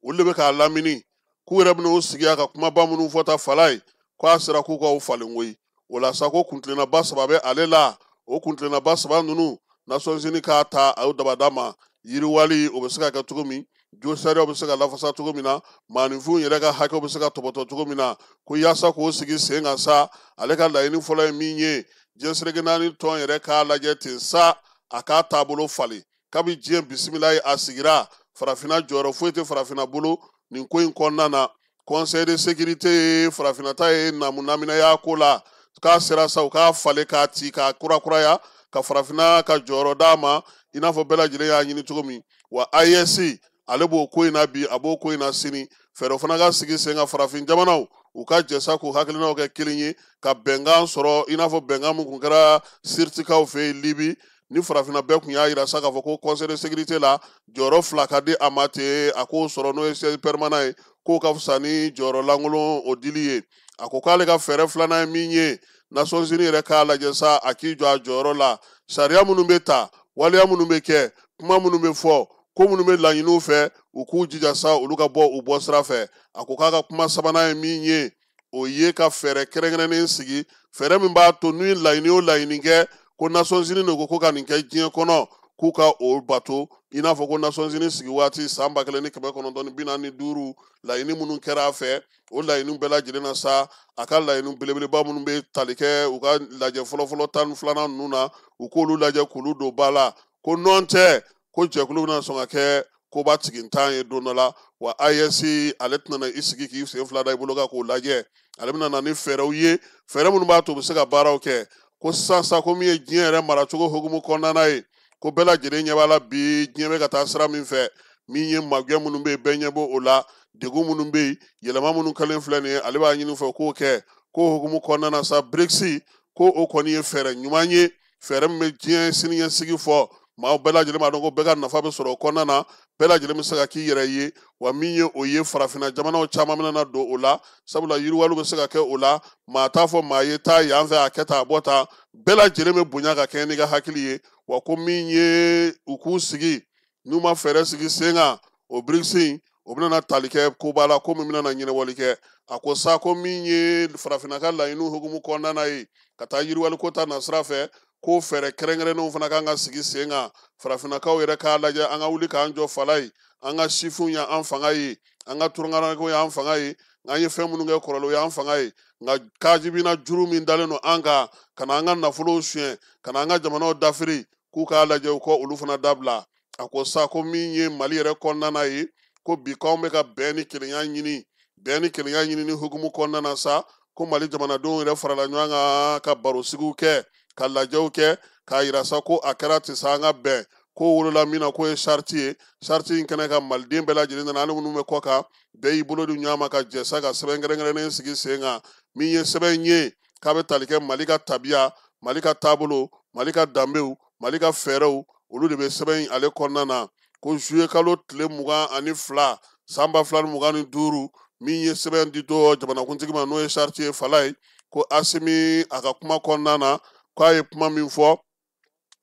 olu de bɛ k'a lamini, k'u yɛrɛ bɛna u sigi a ka kumaba minnu fɔ ta fala ye, k'a sera k'u ka o falen koyi. O la sa ko kuntilennaba saba bɛ ale la, o kuntilennaba saba ninnu Nations Unies k'a ta a y'o dabada ma, yiriwali o bɛ se ka kɛ cogo min, Josariyaw bɛ se ka lafasa cogo min na, maaninfinw yɛrɛ ka hakɛw bɛ se ka tɔbɔtɔ cogo min na, ko yaasa k'o sigi sen kan sa, ale ka laɲini fɔlɔ ye min ye, diɲɛ seleke naani tɔn yɛrɛ k'a lajɛ ten sa, a k'a taabolo falen. Kabi diɲɛ bisimila ye a sigira, farafinna jɔyɔrɔ foyi tɛ farafinna bolo nin ko in kɔnɔna na. Conseil de sécurité ye farafinna ta ye namunaminaya ko la, k'a sera sa u k'a falen k'a ci k'a kurakuraya ka farafinna ka jɔyɔrɔ d'a ma, i n'a fɔ bɛɛ lajɛlen y'a ɲini cogo min. Wa AES ale b'o ko in na bi, a b'o ko in na sini. Fɛɛrɛ fana ka sigi sen kan farafin jamanaw u ka jɛ sa k'u hakilinaw kɛ kelen ye ka bɛnkan sɔrɔ, i n'a fɔ bɛnkan min kun kɛra Sirtikaw fɛ yen Libi, ni farafinna bɛɛ kun y'a yira sa k'a fɔ ko conseil de sécurité la jɔyɔrɔ fila ka di a ma ten, a k'o sɔrɔ n'o ye siège permanent ye, k'o ka fisa ni jɔyɔrɔ lankolon o dili ye. A ko k'ale ka fɛɛrɛ filanan ye min ye, Nations Unies yɛrɛ k'a lajɛ sa a k'i jɔ a jɔyɔrɔ la, sariya minnu bɛ ta, waleya minnu bɛ kɛ, kuma minnu bɛ fɔ, ko minnu bɛ laɲiniw fɛ, u k'u jija sa olu ka bɔ u bɔ sira fɛ. A ko k'a ka kuma sabanan ye min ye, o ye ka fɛɛrɛ kɛrɛnkɛrɛnnen sigi, fɛɛrɛ min b'a to n'u ye laɲini o laɲini kɛ ko Nations Unies de ko ka nin kɛ diɲɛ kɔnɔ, k'u ka o bato, i n'a fɔ ko Nations Unies sigi waati san 1945 laɲini minnu kɛra a fɛ, o laɲini bɛɛ lajɛlen na sa, a ka laɲini belebeleba minnu bɛ tali kɛ u ka lajɛ fɔlɔfɔlɔ 12nan ninnu na, u k'olu lajɛ k'olu don ba la, ko nɔn tɛ ko jɛkulu bɛna sɔn ka kɛ koba tigintan ye don dɔ la. Wa AES ale tɛna na i sigi k'i sen fila da i bolo kan k'o lajɛ, ale bɛna na ni fɛɛrɛw ye, fɛɛrɛ minnu b'a to u bɛ se ka baaraw kɛ. Ko sisan sa ko min ye diɲɛ yɛrɛ maracogo hukumu kɔnɔna ye, ko bɛɛ lajɛlen ɲɛ b'a la bi diɲɛ bɛ ka taa sira min fɛ, min ye magɛn minnu bɛ yen bɛɛ ɲɛ b'o la, degun minnu bɛ yen, yɛlɛma minnu kɛlen filɛ nin ye, ale b'a ɲini fɛ k'o kɛ. K'o hukumu kɔnɔna na sa, BRICS ko o kɔni ye fɛɛrɛ ɲuman ye, fɛɛrɛ min bɛ diɲɛ siniɲɛsigi fɔ, maaw bɛɛ lajɛlen b'a dɔn ko bɛɛ ka nafa bɛ sɔrɔ o kɔnɔna na, bɛɛ lajɛlen bɛ se ka k'i yɛrɛ ye. Wa min ye o ye, farafinna jamanaw caman bɛna don o la, sabula yiriwaliw bɛ se ka kɛ o la, maa t'a fɔ maa ye taa yan fɛ a kɛ tan a bɔ tan, bɛɛ lajɛlen bɛ bonya ka kɛɲɛ n'i ka hakili ye. Wa ko min ye u k'u sigi, n'u ma fɛɛrɛ sigi sen kan, o BRICS in o bɛna tali kɛ koba la, ko min bɛna ɲɛnabɔli kɛ. A ko sa ko min ye farafinna ka laɲiniw hukumu kɔnɔna ye, ka taa yiriwaliko ta nasira fɛ, ko fɛɛrɛ kɛrɛnkɛrɛnnenw fana kan ka sigi sen kan, farafinnakaw yɛrɛ k'a lajɛ an ka wuli k'an jɔ fala ye, an ka sifinw y'an fanga ye, an ka turunkarakow y'an fanga ye, an ye fɛn minnu kɛ kɔrɔlen o y'an fanga ye, nka kajibina juru min dalen don an kan ka na an ka nafolow suɲɛ, ka na an ka jamanaw dafiri, k'u k'a lajɛ u ka olu fana dabila. A ko sa ko min ye Mali yɛrɛ kɔnɔna ye, ko bi k'anw bɛ ka bɛn ni kelenya ɲini, bɛn ni kelenya ɲini ni hukumu kɔnɔna na sa, ko Mali jamanadenw yɛrɛ farala ɲɔgɔn kan ka barosigiw kɛ, ka lajɛw kɛ, k'a yira sa ko a kɛra ten sa an ka bɛn, ko wolola min na k'o ye sariti ye, sariti in kɛnɛ ka maliden bɛɛ lajɛlen nana, ani minnu bɛ kɔ kan, bɛɛ y'i bolo di ɲɔgɔn ma ka jɛ sa ka sɛbɛn kɛrɛnkɛrɛnnen sigi sen kan, min ye sɛbɛn ye k'a bɛ tali kɛ Mali ka tabiya, Mali ka taabolo, Mali ka danbew, Mali ka fɛɛrɛw, olu de bɛ sɛbɛn in ale kɔnɔna na. Ko juillet kalo tile 22 san 2025, min ye sɛbɛn di dɔ jamanakuntigi ma n'o ye sariti ye fala ye, ko Asimi a ka kuma kɔnɔna na k'a ye kuma min fɔ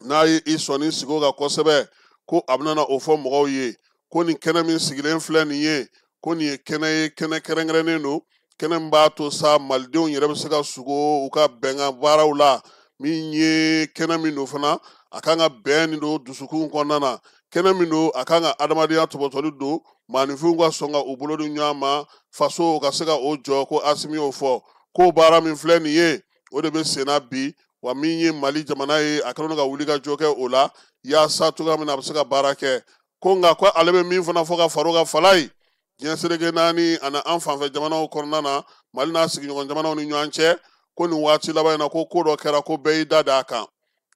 n'a ye i sɔnni sigi o kan kosɛbɛ, ko a bɛna o fɔ mɔgɔw ye, ko nin kɛnɛ min sigilen filɛ nin ye, ko nin ye kɛnɛ ye, kɛnɛ kɛrɛnkɛrɛnnen don, kɛnɛ min b'a to sa malidenw yɛrɛ bɛ se ka sugo u ka bɛnkan baaraw la, min ye kɛnɛ min don fana a kan ka bɛn nin don dusukun kɔnɔna na, kɛnɛ min don a kan ka adamadenya tɔbɔtɔli don, maaninfinw ka sɔn ka u bolo di ɲɔgɔn ma, faso ka se ka o jɔ. Ko Asimi y'o fɔ, k'o baara min filɛ nin ye, o de bɛ sen na bi. Wa min ye Mali jamana ye, a kɛlen don ka wuli ka jɔ kɛ o la yaasa cogoya min na a bɛ se ka baara kɛ. Ko nka ko ale bɛ min fana fɔ ka far'o kan fala ye, diɲɛ seleke naani ani an fanfɛ jamanaw kɔnɔna na, Mali n'a sigiɲɔgɔn jamanaw ni ɲɔgɔn cɛ, ko nin waati laban in na ko ko dɔ kɛra ko bɛɛ y'i da d'a kan,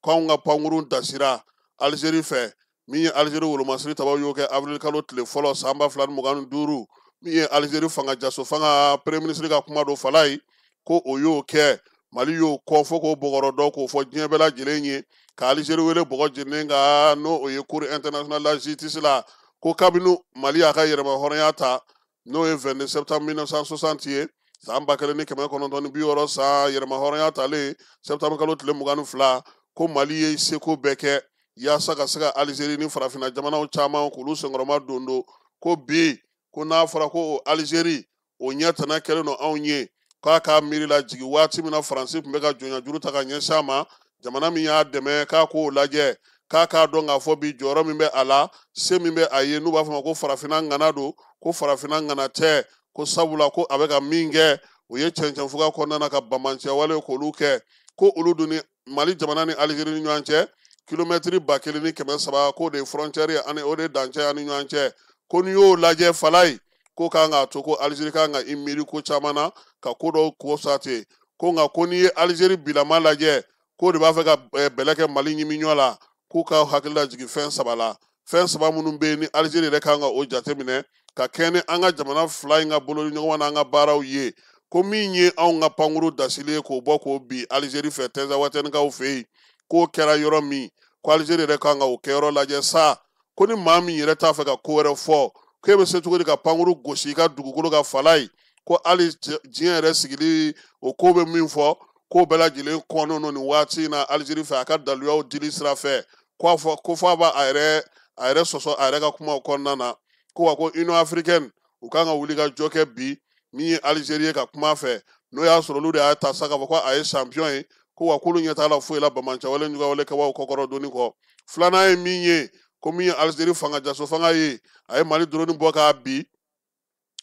k'anw ka pankurun dasira Alizeri fɛ, min ye Alizeri wolomasiri tabaw y'o kɛ avril kalo tile fɔlɔ san 2025, min ye Alizeri fanga jaso fanga premier ministre ka kuma don fala ye, ko o y'o kɛ, Mali y'o kɔ fo k'o bɔgɔrɔ dɔn k'o fɔ diɲɛ bɛɛ lajɛlen ye, ka Alizeri wele bɔgɔ jeninen kan, n'o o ye cour internationale de la justice la, ko kabini Mali y'a ka yɛrɛma hɔrɔnya ta, n'o ye 22 septembre 1960 ye, san 1960 san yɛrɛma hɔrɔnya talen septembre kalo tile 22, ko Mali ye seko bɛɛ kɛ yaasa ka se ka Alizeri ni farafinna jamanaw caman k'olu senkɔrɔma don don, ko bi ko n'a fɔra ko Alizeri o ɲɛ tana kɛlen don anw ye, k'a k'a miiri la jigin waati min na Faransi tun bɛ ka jɔnya juru ta ka ɲɛsin a ma, jamana min y'a dɛmɛ k'a k'o lajɛ, K'a k'a dɔn k'a fɔ bi jɔyɔrɔ min bɛ a la, se min bɛ a ye, n'u b'a fɔ ma ko farafinna ŋana don, ko farafinna ŋana tɛ, ko sabula ko a bɛ ka min kɛ o ye cɛncɛnfuga kɔnɔna na ka bamanciya wale k'olu kɛ, ko olu dun ni Mali jamana ni Algérie ni ɲɔgɔn cɛ kilomɛtiri 1300, k'o de ye frontière ye ani o de ye dancɛ ani ɲɔgɔn cɛ, ko n'i y'o lajɛ Falaye, ko kan k'a to ko Algérie kan ka i miiri ko caman na ka ko dɔw ko sa ten, ko nka ko n'i ye Algérie bilama lajɛ k'o de b'a fɛ ka bɛlɛ kɛ Mali ɲimiɲɔ la, k'u ka hakili lajigin fɛn saba la, fɛn saba minnu bɛ yen ni Algérie yɛrɛ kan ka o jateminɛ ka kɛɲɛ ni an ka jamana fila in ka bolodiɲɔgɔnma n'an ka baaraw ye, ko min ye anw ka pankuru dasili ye k'o bɔ k'o bin Algérie fɛ Tɛnzawatɛnikaw fɛ yen, k'o kɛra yɔrɔ min, ko Algérie yɛrɛ kan ka o kɛyɔrɔ lajɛ sa, ko ni maa min yɛrɛ t'a fɛ ka ko wɛrɛ fɔ, k'e bɛ se cogo di ka pankuru gosi i ka dugukolo ka fala ye, ko hali diɲɛ yɛrɛ sigili o ko bɛ min fɔ, k'o bɛɛ lajɛlen kɔnnen don nin waati in na Algérie fɛ a ka daluyaw dili sira fɛ, ko a fɔ ko f'a b'a a yɛrɛ sɔsɔ a yɛrɛ ka kumaw kɔnɔna na, ko wa ko Union africaine u kan ka wuli ka jɔ kɛ bi min ye Algérie ye ka kuma fɛ, n'o y'a sɔrɔ olu de y'a ta sa k'a fɔ ko a ye champion ye, ko wa k'olu ɲɛ t'a la foyi la bamancɛwale ɲugawale kɛbaw kɔkɔrɔ donni kɔ. Filanan ye min ye, ko min ye Algérie fanga jaso fanga ye, a ye Mali drone bɔ k'a bi,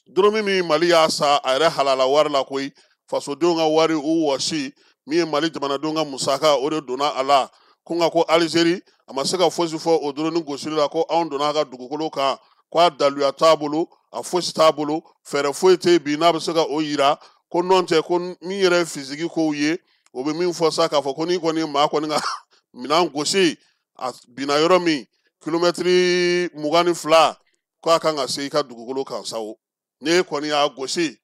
drone min Mali y'a sa a yɛrɛ halala wari la koyi, fasodenw ka wari u wɔsi, min ye Mali jamanadenw ka musaka o de donna a la, ko nka ko Algérie a ma se ka fosi fɔ o drone gosili la, ko anw donna a ka dugukolo kan, ko a daluya t'a bolo, a fosi t'a bolo, fɛɛrɛ foyi tɛ bi n'a bɛ se ka o yira, ko nɔn tɛ ko min yɛrɛ ye fisigi kow ye, o bɛ min fɔ sa k'a fɔ ko n'i kɔni maa kɔni ka minɛn gosi a binna yɔrɔ min kilomɛtiri 22, k'a kan ka se i ka dugukolo kan sa o, n'e kɔni y'a gosi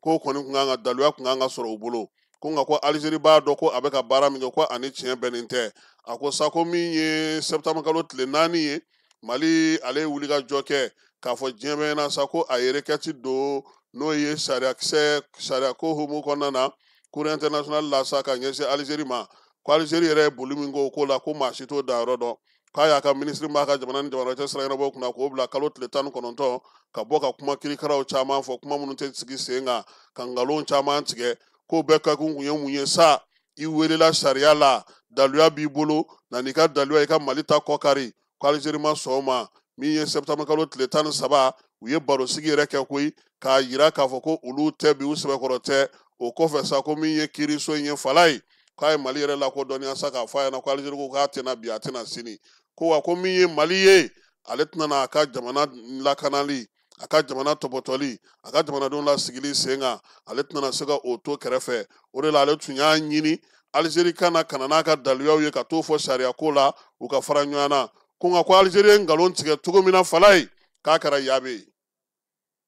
k'o kɔni kun kan ka daluya kun kan ka sɔrɔ u bolo, ko nka ko Algérie b'a dɔn ko a bɛ ka baara min kɛ ko ani tiɲɛ bɛnnen tɛ. A ko sa ko min ye septembre kalo tile 4 ye, Mali ale ye wulikajɔ kɛ k'a fɔ diɲɛ bɛɛ ɲɛna sa ko a ye requête don n'o ye sariyakisɛ sariyako hukumu kɔnɔna na cour internationale la sa ka ɲɛsin Algérie ma, ko Algérie yɛrɛ ye boli min k'o ko la ko maa si t'o danyɔrɔ dɔn, k'a y'a ka minisiri b'a ka jamana ni jamana cɛ sira ɲɛnabɔ kunna k'o bila kalo tile 19 ka bɔ ka kuma kirikaraw caman fɔ, kuma minnu tɛ sigi sen kan, ka nkalon caman tigɛ, k'o bɛɛ kɛkun kun ye mun ye sa, i welela sariya la, daluya b'i bolo, na n'i ka daluya i ka Mali ta kɔkari, ko Algérie ma sɔn o ma. Min ye septembre kalo tile 13, u ye barosigi yɛrɛ kɛ koyi k'a yira k'a fɔ ko olu tɛ bi u sɛbɛkɔrɔ tɛ. O kɔfɛ sa ko min ye kiiriso in ye Falaye, k'a ye Mali yɛrɛ lakodɔnniya sa k'a fɔ a ɲɛna ko Algérie ko k'a tɛna bi a tɛna sini, ko wa ko min ye Mali ye ale tɛna n'a ka jamana lakanali, a ka jamana tɔpɔtɔli, a ka jamanadenw lasigili sen kan, ale tɛna se ka o to kɛrɛfɛ. O de la ale tun y'a ɲini Algérie kana ka na n'a ka daluyaw ye ka t'o fɔ sariya ko la u ka fara ɲɔgɔn na, ko nka ko Algérie ye nkalon tigɛ cogo min na Falaye, k'a kɛra yabe ye,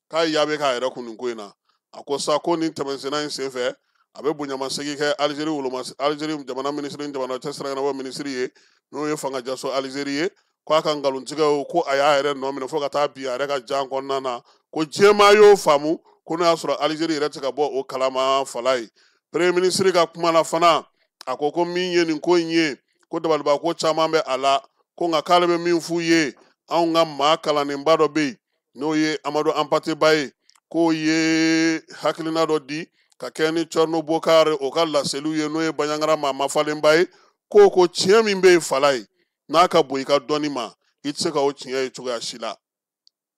k'a ye yabe k'a yɛrɛ kun nin ko in na. A ko sa ko nin tɛmɛsenna in senfɛ a bɛ bonyamasegin kɛ Algérie woloma Algérie jamana minisiri ni jamana cɛ sira ɲɛnabɔ minisiri ye, n'o ye fanga jaso Algérie ye, k'a ka nkalontigɛw ko a y'a yɛrɛ nɔ minɛ fo ka taa bin a yɛrɛ ka jan kɔnɔna na, ko diɲɛmaa y'o faamu ko n'o y'a sɔrɔ Algérie yɛrɛ tɛ ka bɔ o kalama Falaye. Premier ministre ka kuma la fana, a ko ko min ye nin ko in ye, ko dabaliba ko caman bɛ a la, ko nka k'ale bɛ min f'u ye, anw ka maa kalannenba dɔ bɛ yen n'o ye Amadu Anpate Ba ye, k'o ye hakilina dɔ di ka kɛ ni Thierno Bokar o ka laseliw ye, n'o ye Bandiagara maa mafalenba ye, k'o ko tiɲɛ min bɛ yen Falaye, n'a ka bon i ka dɔnni ma, i tɛ se ka o tiɲɛ ye cogoya si la,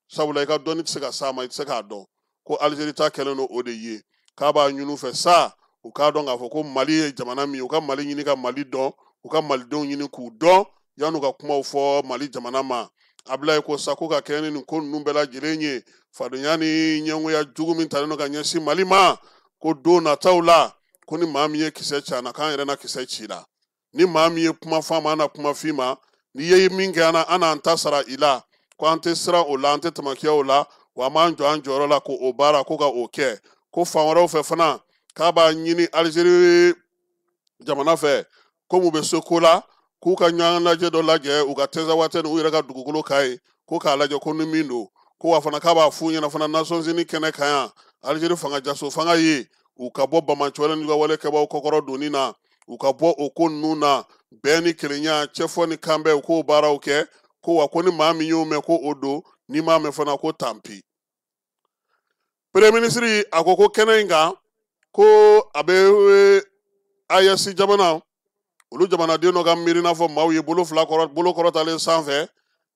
sabula i ka dɔnni tɛ se ka s'a ma, i tɛ se k'a dɔn, ko Algérie ta kɛlen don o de ye, k'a b'a ɲini u fɛ sa u k'a dɔn k'a fɔ ko Mali ye jamana min ye, u ka Mali ɲini ka Mali dɔn, u ka Malidenw ɲini k'u dɔn yan'u ka kumaw fɔ Mali jamana ma. Abulaye ko sa ko ka kɛ ni nin ko ninnu bɛɛ lajɛlen ye, fadenya ni ɲɛngoya jugu min talen don ka ɲɛsin Mali ma, ko don nataw la ko ni maa min ye kisɛ ci an na, k'an yɛrɛ na kisɛ ci la, ni maa min ye kuma fɔ an ma, an na kuma f'i ma, n'i ye min kɛ an na, an n'an ta sara i la, ko an tɛ siran o la, an tɛ tamakiya o la, wa an b'an jɔ an jɔyɔrɔ la k'o baara ko ka o kɛ. Ko fan wɛrɛw fɛ fana, k'a b'a ɲini Algérie jamana fɛ, komi u bɛ se ko la, k'u ka ɲɔgɔn lajɛ dɔ lajɛ u ka Tɛnzawatɛ ni u yɛrɛ ka dugukolo kan ye, ko k'a lajɛ ko ni min don, ko wa fana k'a b'a f'u ɲɛna fana Nations Unies kɛnɛ kan yan, Algérie fanga jaso fanga ye, u ka bɔ bamancɛwale n'u ka wale kɛbaaw kɔkɔrɔ donni na, u ka bɔ o ko ninnu na, bɛn ni kelenya, cɛfɔ ni kanbɛn, u k'o baaraw kɛ, ko wa ko ni maa min y'o mɛn ko o don, n'i m'a mɛn fana ko tanpi. Premier ministre a ko ko kɛnɛ in kan, ko a bɛ AES jamana Olu jamanaden dɔ ka miiri n'a fɔ maaw ye bolo fila kɔrɔ bolo kɔrɔtalen sanfɛ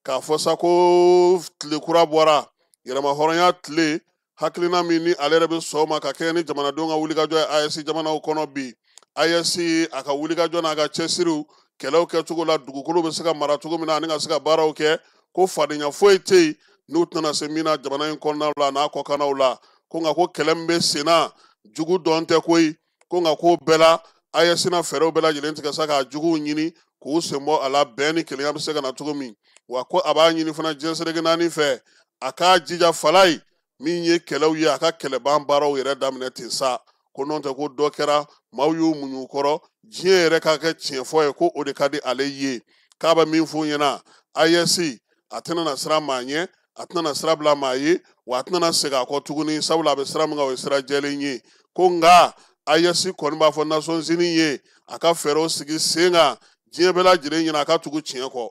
k'a fɔ sa ko tile kura bɔra, yɛrɛmahɔrɔnya tile, hakilina min ni ale yɛrɛ bɛ sɔn ma ka kɛɲɛ ni jamanadenw ka wulikajɔ ye AES jamanaw kɔnɔ bi. AES a ka wulikajɔ n'a ka cɛsiriw kɛlɛw kɛcogo la, dugukolo bɛ se ka mara cogo min na ani ka se ka baaraw kɛ, ko fadenya foyi tɛ yen n'u tɛna se min na jamana in kɔnɔnaw la n'a kɔkannaw la. Ko nka ko kɛlɛ min bɛ sen na jugu dɔn tɛ koyi, ko nka ko bɛɛ la AES na fɛɛrɛw bɛɛ lajɛlen tigɛ sa k'a juguw ɲini k'u sen bɔ a la, bɛn ni kelenya bɛ se ka na cogo min. Wa ko a b'a ɲini fana diɲɛ seleke naani fɛ a k'a jija falayi min ye kɛlɛw ye, a ka kɛlɛban baaraw yɛrɛ daminɛ ten sa, ko n'o tɛ ko dɔ kɛra maaw y'u muɲu kɔrɔ, diɲɛ yɛrɛ ka kɛ tiɲɛfɔ ye, ko o de ka di ale ye. K'a bɛ min f'u ɲɛna, AES a tɛna na siran maa ɲɛ, a tɛna na sira bila maa ye, wa a tɛna na segin a kɔ tuguni, sabula a bɛ sira min kan o ye sira jɛlen ye. Ko nka AES kɔni b'a fɔ Nations Unies ye a ka fɛɛrɛw sigi sen kan diɲɛ bɛɛ lajɛlen ɲɛna a ka tugu tiɲɛ kɔ,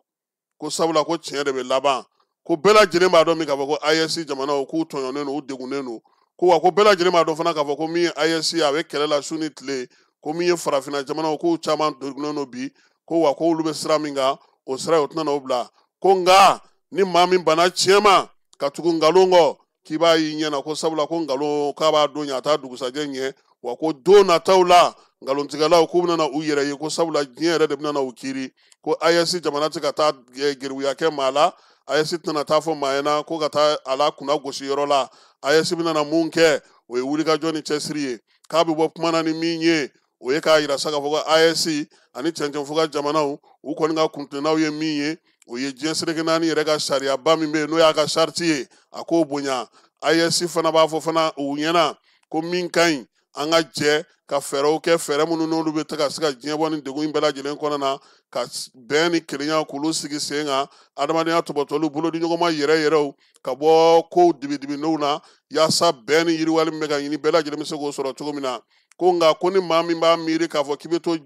ko sabula ko tiɲɛ de bɛ laban. Ko bɛɛ lajɛlen b'a dɔn min k'a fɔ ko AES jamanaw k'u tɔɲɔnen don, u degunnen don. Ko wa ko bɛɛ lajɛlen b'a dɔn fana k'a fɔ ko min ye AES ye a bɛ kɛlɛ la su ni tile, ko min ye farafinna jamanaw k'u caman degunnen don bi, ko wa ko olu bɛ sira min kan o sira o tɛna n'o bila. Ko nka ni maa min banna tiɲɛ ma ka tugu nkalon kɔ, k'i b'a y'i ɲɛna, ko sabula ko nkalon k'a b'a don ɲɛ a t'a dugusajɛ ɲɛ, wa ko don nataw la nkalontigɛlaw k'u bɛna u yɛrɛ ye, ko sabula diɲɛ yɛrɛ de bɛna u kiiri. Ko AES jamana tɛ ka taa geribuya kɛ maa la, AES tɛna taa fɔ maa ɲɛna ko ka taa a la kunna gosi yɔrɔ la. AES bɛna mun kɛ o ye wulikajɔ ni cɛsiri ye. K'a bɛ bɔ kuma na ni min ye o ye k'a yira sa k'a fɔ ko AES ani cɛncɛnfuga jamanaw u kɔni ka kuntilennaw ye min ye, o ye diɲɛ seleke naani yɛrɛ ka sariyaba min bɛ yen n'o y'a ka sariti ye, a k'o bonya. AES fana b'a fɔ fana u ɲɛna ko min ka ɲi an ka jɛ ka fɛɛrɛw kɛ, fɛɛrɛ minnu n'olu bɛ ka se ka diɲɛ bɔ ni degun in bɛɛ lajɛlen kɔnɔna na, ka bɛn ni kelenya k'olu sigi sen kan, adamadenya tɔbɔtɔliw bolodiɲɔgɔnma yɛrɛ yɛrɛw ka bɔ kow dibidibinenw na, yaasa bɛn ni yiriwali min bɛ ka ɲini bɛɛ lajɛlen bɛ se k'o sɔrɔ cogo min na. Ko nka ko ni maa min b'a miiri k'a fɔ k'i bɛ to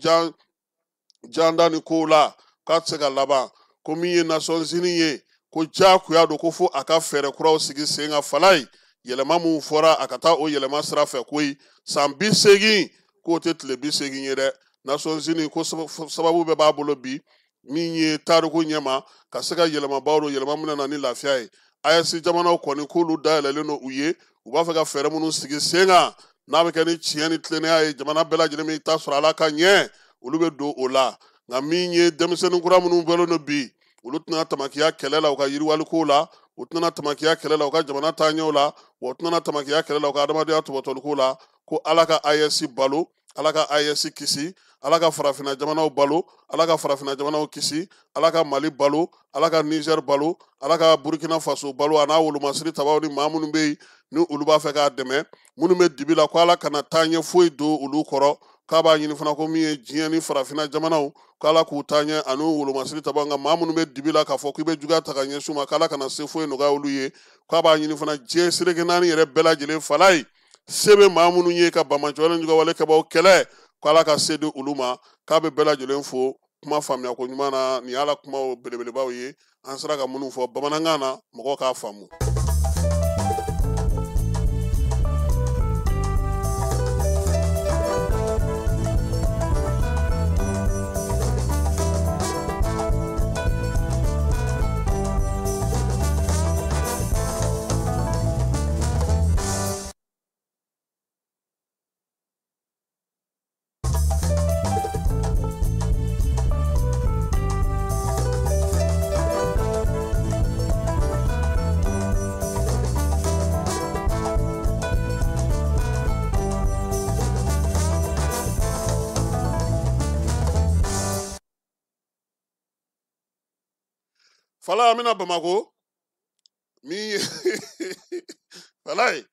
janda ni kow la k'a tɛ se ka laban, ko min ye Nations Unies ye ko diyagoya don ko fo a ka fɛɛrɛ kuraw sigi sen kan falayi, yɛlɛma mun fɔra a ka taa o yɛlɛma sira fɛ koyi. San 80 k'o tɛ tile 80 ye dɛ. Nations Unies ko sababu bɛɛ b'a bolo bi min ye tariku ɲɛma ka se ka yɛlɛmabaw don, yɛlɛma min na ni lafiya ye. AES jamanaw kɔni k'olu dayɛlɛlen don u ye, u b'a fɛ ka fɛɛrɛ minnu sigi sen kan n'a bɛ kɛ ni tiɲɛ ni tilennenya ye, jamana bɛɛ lajɛlen bɛ taa sɔrɔ ala ka ɲɛ, olu bɛ don o la. Nka min ye denmisɛnnin kura minnu bɔlen don bi, olu tɛna tamakiya kɛlɛ la u ka yiriwaliko la, u tɛna tamakiya kɛlɛ la u ka jamana taaɲɛw la, wa u tɛna tamakiya kɛlɛ la u ka adamadenya tɔbɔtɔliko la. Ko ala ka AES balo, ala ka AES kisi, ala ka farafinna jamanaw balo, ala ka farafinna jamanaw kisi, ala ka Mali balo, ala ka Niger balo, ala ka Burkina Faso balo, a n'a wolomasiri tabaw ni maa minnu bɛ yen ni olu b'a fɛ k'a dɛmɛ, minnu bɛ dibi la ko ala kana taaɲɛ foyi don olu kɔrɔ. K'a b'a ɲini fana ko min ye diɲɛ ni farafinna jamanaw k'ala k'u taaɲɛ ani wolomasiri tabaw, nka maa minnu bɛ dibi la k'a fɔ k'i bɛ juguya ta ka ɲɛsin u ma k'ala kana se foyi nɔgɔya olu ye. K'a b'a ɲini fana diɲɛ seleke naani yɛrɛ bɛɛ lajɛlen falayi, se bɛ maa minnu ye ka banbaanciwale ni jugawale kɛbaaw kɛlɛ, k'ala ka se di olu ma. K'a bɛ bɛɛ lajɛlen fo kuma faamuya ko ɲuman na. Nin y'a la kumaw belebelebaw ye, an sera ka minnu fɔ bamanankan na mɔgɔw k'a faamu. Fala an bɛna Bamako min ye fala ye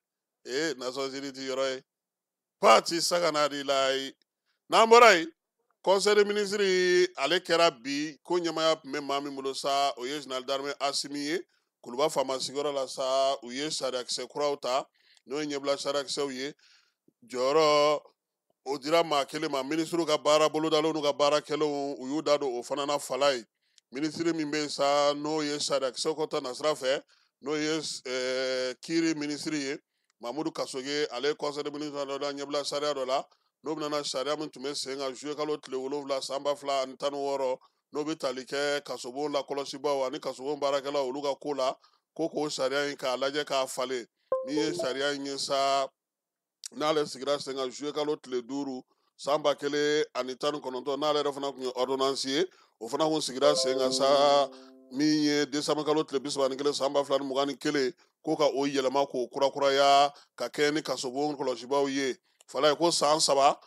ee Nations Unies ti yɔrɔ ye pati sagana de la ye. N'an bɔra yen, conseil des ministres ale kɛra bi, ko ɲɛmaaya tun bɛ maa min bolo sa o ye général d'armée Asimi ye. Kuluba faama sigiyɔrɔ la sa u ye sariyakisɛ kuraw ta, n'o ye ɲɛbila sariyakisɛw ye. Jɔyɔrɔ o dira maa kelen ma, minisiriw ka baara bolodalenw n'u ka baara kɛlenw u y'u da don o fana na fala ye. Minisiri min bɛ yen sa n'o ye sariyakisɛw ko ta nasira fɛ, n'o ye kiiri minisiri ye, Mamudu Kasoge, ale ye conseil des ministres dɔ la ɲɛbila sariya dɔ la. n'o bɛna sariya min tun bɛ sen kan juillet kalo tile 7 san 2016 n'o bɛ tali kɛ kasobon lakɔlɔsibaaw ani kasobon baarakɛlaw olu ka ko la, ko k'o sariya in k'a lajɛ k'a falen. Min ye sariya in ye sa, n'ale sigira sen kan juillet kalo tile 5 san 2019, n'ale yɛrɛ fana tun ye ordonnance ye, o fana kun sigira sen kan sa min ye décembre kalo tile 31 san 2021, ko ka o yɛlɛma k'o kurakuraya ka kɛ ni kasobon kɔlɔsibaaw ye. Fala ye ko san 3,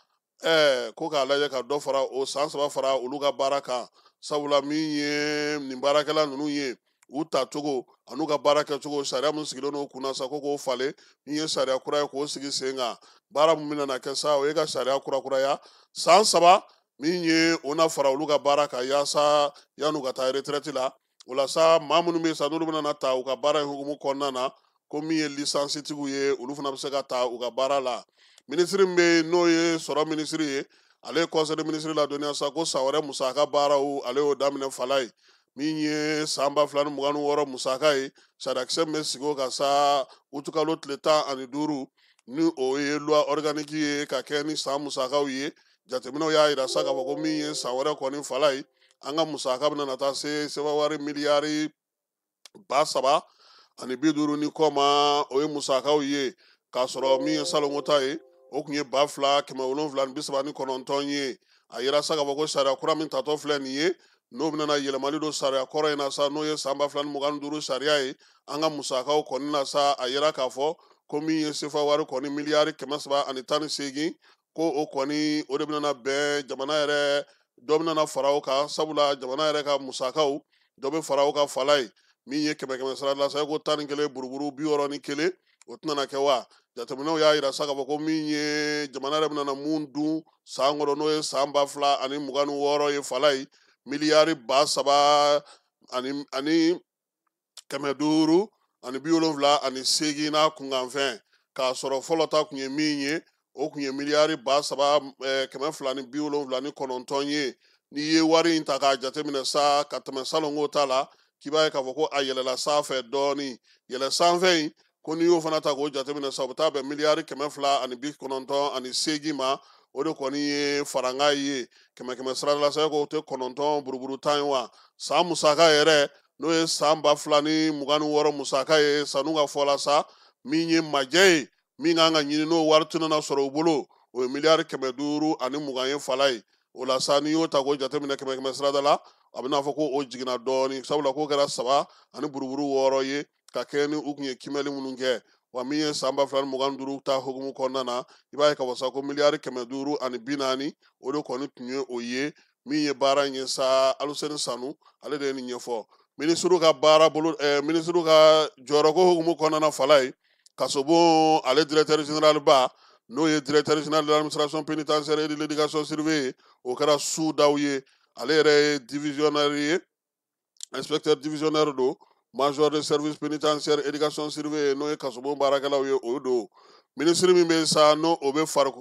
ko k'a lajɛ ka dɔ fara o san 3 fara olu ka baara kan, sabula min ye nin baarakɛla ninnu ye u tacogo an'u ka baara kɛcogo, sariya min sigilen don kunna sa, ko k'o falen. Min ye sariya kura ye k'o sigi sen kan, baara min bɛna kɛ sa, o ye ka sariya kurakuraya san 3 min ye o na fara olu ka baara kan yaasa yan'u ka taa retraite la. O la sa, maa minnu bɛ yen sa n'olu bɛna ta u ka baara in hukumu kɔnɔna na, ko min ye licence tigiw ye, olu fana bɛ se ka ta u ka baara la. Minisiri min bɛ yen n'o ye sɔrɔ minisiri ye, ale ye conseil de ministre ladɔnniya sa ko san wɛrɛ musaka baaraw ale y'o daminɛ fala ye. Min ye san 2026 musaka ye, sariyakisɛ min bɛ sigi o kan sa utukalo tile 15, ni o ye loi organique ye ka kɛ ni san musakaw ye. Jateminɛw y'a yira sa k'a fɔ ko min ye san wɛrɛ kɔni fala ye, an ka musaka bɛna na taa se sefa wari miliyari 3050 ni kɔ ma, o ye musakaw ye. K'a sɔrɔ min ye salongo ta ye, o tun ye 2739 ye. A yira sa k'a fɔ ko sariya kura min tatɔ filɛ nin ye, n'o bɛna yɛlɛmali don sariya kɔrɔ in na sa, n'o ye san 2025 sariya ye, an ka musakaw kɔni na sa, a yira k'a fɔ ko min ye sefa wari kɔni miliyari 318, ko o kɔni o de bɛna bɛn jamana yɛrɛ dɔ bɛna fara o kan, sabula jamana yɛrɛ ka musakaw dɔ bɛ fara o kan fala ye. Min ye 100 sara la sa, ko 11 buruburu 61, o tɛna kɛ wa. Jateminɛw y'a yira sa k'a fɔ ko min ye jamana yɛrɛ bɛna mun dun san kɔnɔ, n'o ye san 2026 ye fala ye, miliyari 3578 n'a kunkanfɛn. K'a sɔrɔ fɔlɔ ta tun ye min ye, o tun ye miliyari 3279 ye. N'i ye wari in ta k'a jateminɛ sa ka tɛmɛ salongo ta la, k'i b'a ye k'a fɔ ko a yɛlɛla sanfɛ dɔɔnin. Yɛlɛ sanfɛ in, ko n'i y'o fana ta k'o jateminɛ sa, o bɛ taa bɛn miliyari 298 ma. O de kɔni ye faranga ye 100 sara la sa, k'o tɛ 9 buruburu tan ye wa. San musaka yɛrɛ, n'o ye san 2026 musaka ye, sanu ka fɔ la sa, min ye majɛ ye, min kan ka ɲini n'o wari tɛna sɔrɔ u bolo, o ye miliyari 520 ye fala ye. O la sa, n'i y'o ta k'o jateminɛ 100 sirada la, a bɛna fɔ ko o jiginna dɔɔnin, sabula k'o kɛra 3 ani buruburu 6 ye ka kɛ ni u tun ye kimɛli minnu kɛ. Wa min ye san 2025 ta hukumu kɔnɔna na, i b'a ye k'a fɔ sa ko miliyari 540, o de kɔni tun ye o ye. Min ye baara in ye sa, Aluseni Sanu ale de ye nin ɲɛfɔ. Minisiriw ka baara bolo, minisiriw ka jɔyɔrɔko hukumu kɔnɔna na fala ye, kasobon ale directeur général ba, n'o ye directeur général de l'administration pénitentiaire et de l'éducation surveillée, o kɛra Su Daw ye. Ale yɛrɛ ye divisionnaire ye, inspecteur divisionnaire don, major de service pénitentiaire éducation surveillée, n'o ye kasobon baarakɛlaw ye, o don. Minisiri min bɛ sa, n'o o bɛ fari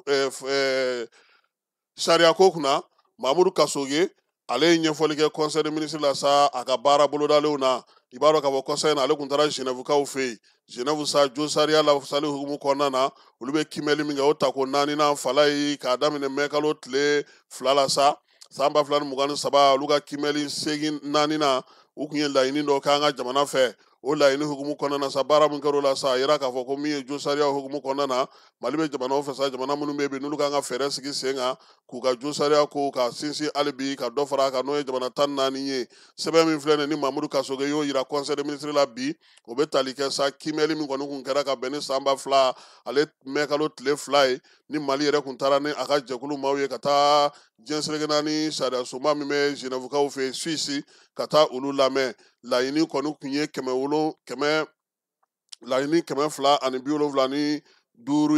sariya ko kunna, Mamudu Kasoge, ale ye ɲɛfɔli kɛ conseil de ministre la sa a ka baara bolodalenw na. I b'a dɔn k'a fɔ conseil na, ale tun taara Genève-kaw fɛ yen. Genève sa, jo sariya lafasali hukumu kɔnɔna na, olu bɛ kimɛli min kɛ, o tako 4nan fala ye k'a daminɛ mɛ kalo tile 2 la sa san 2023, olu ka kimɛli 84nan, u tun ye laɲini dɔ k'an ka jamana fɛ. O laɲini hukumu kɔnɔna na sa, baara min kɛra o la sa, a yira k'a fɔ ko min ye jo sariya hukumu kɔnɔna na, Mali bɛ jamanaw fɛ sa, jamana minnu bɛ yen n'olu kan ka fɛɛrɛ sigi sen kan k'u ka jo sariya ko ka sinsin hali bi ka dɔ fara a kan, n'o ye jamana 14 ye. Sɛbɛn min filɛ nin ni Mamudu Kasoge y'o yira conseil des ministres la bi, o bɛ tali kɛ sa kimɛli min kɔni kun kɛra ka bɛn ni san 2000 ale mɛ kalo tile 2 ye, ni Mali yɛrɛ kun taara ni a ka jɛkulu maaw ye ka taa diɲɛ seleke naani sariyasunba min bɛ Genève-kaw fɛ yen Suisse, ka taa olu lamɛn. Laɲini kɔni kun ye laɲini 275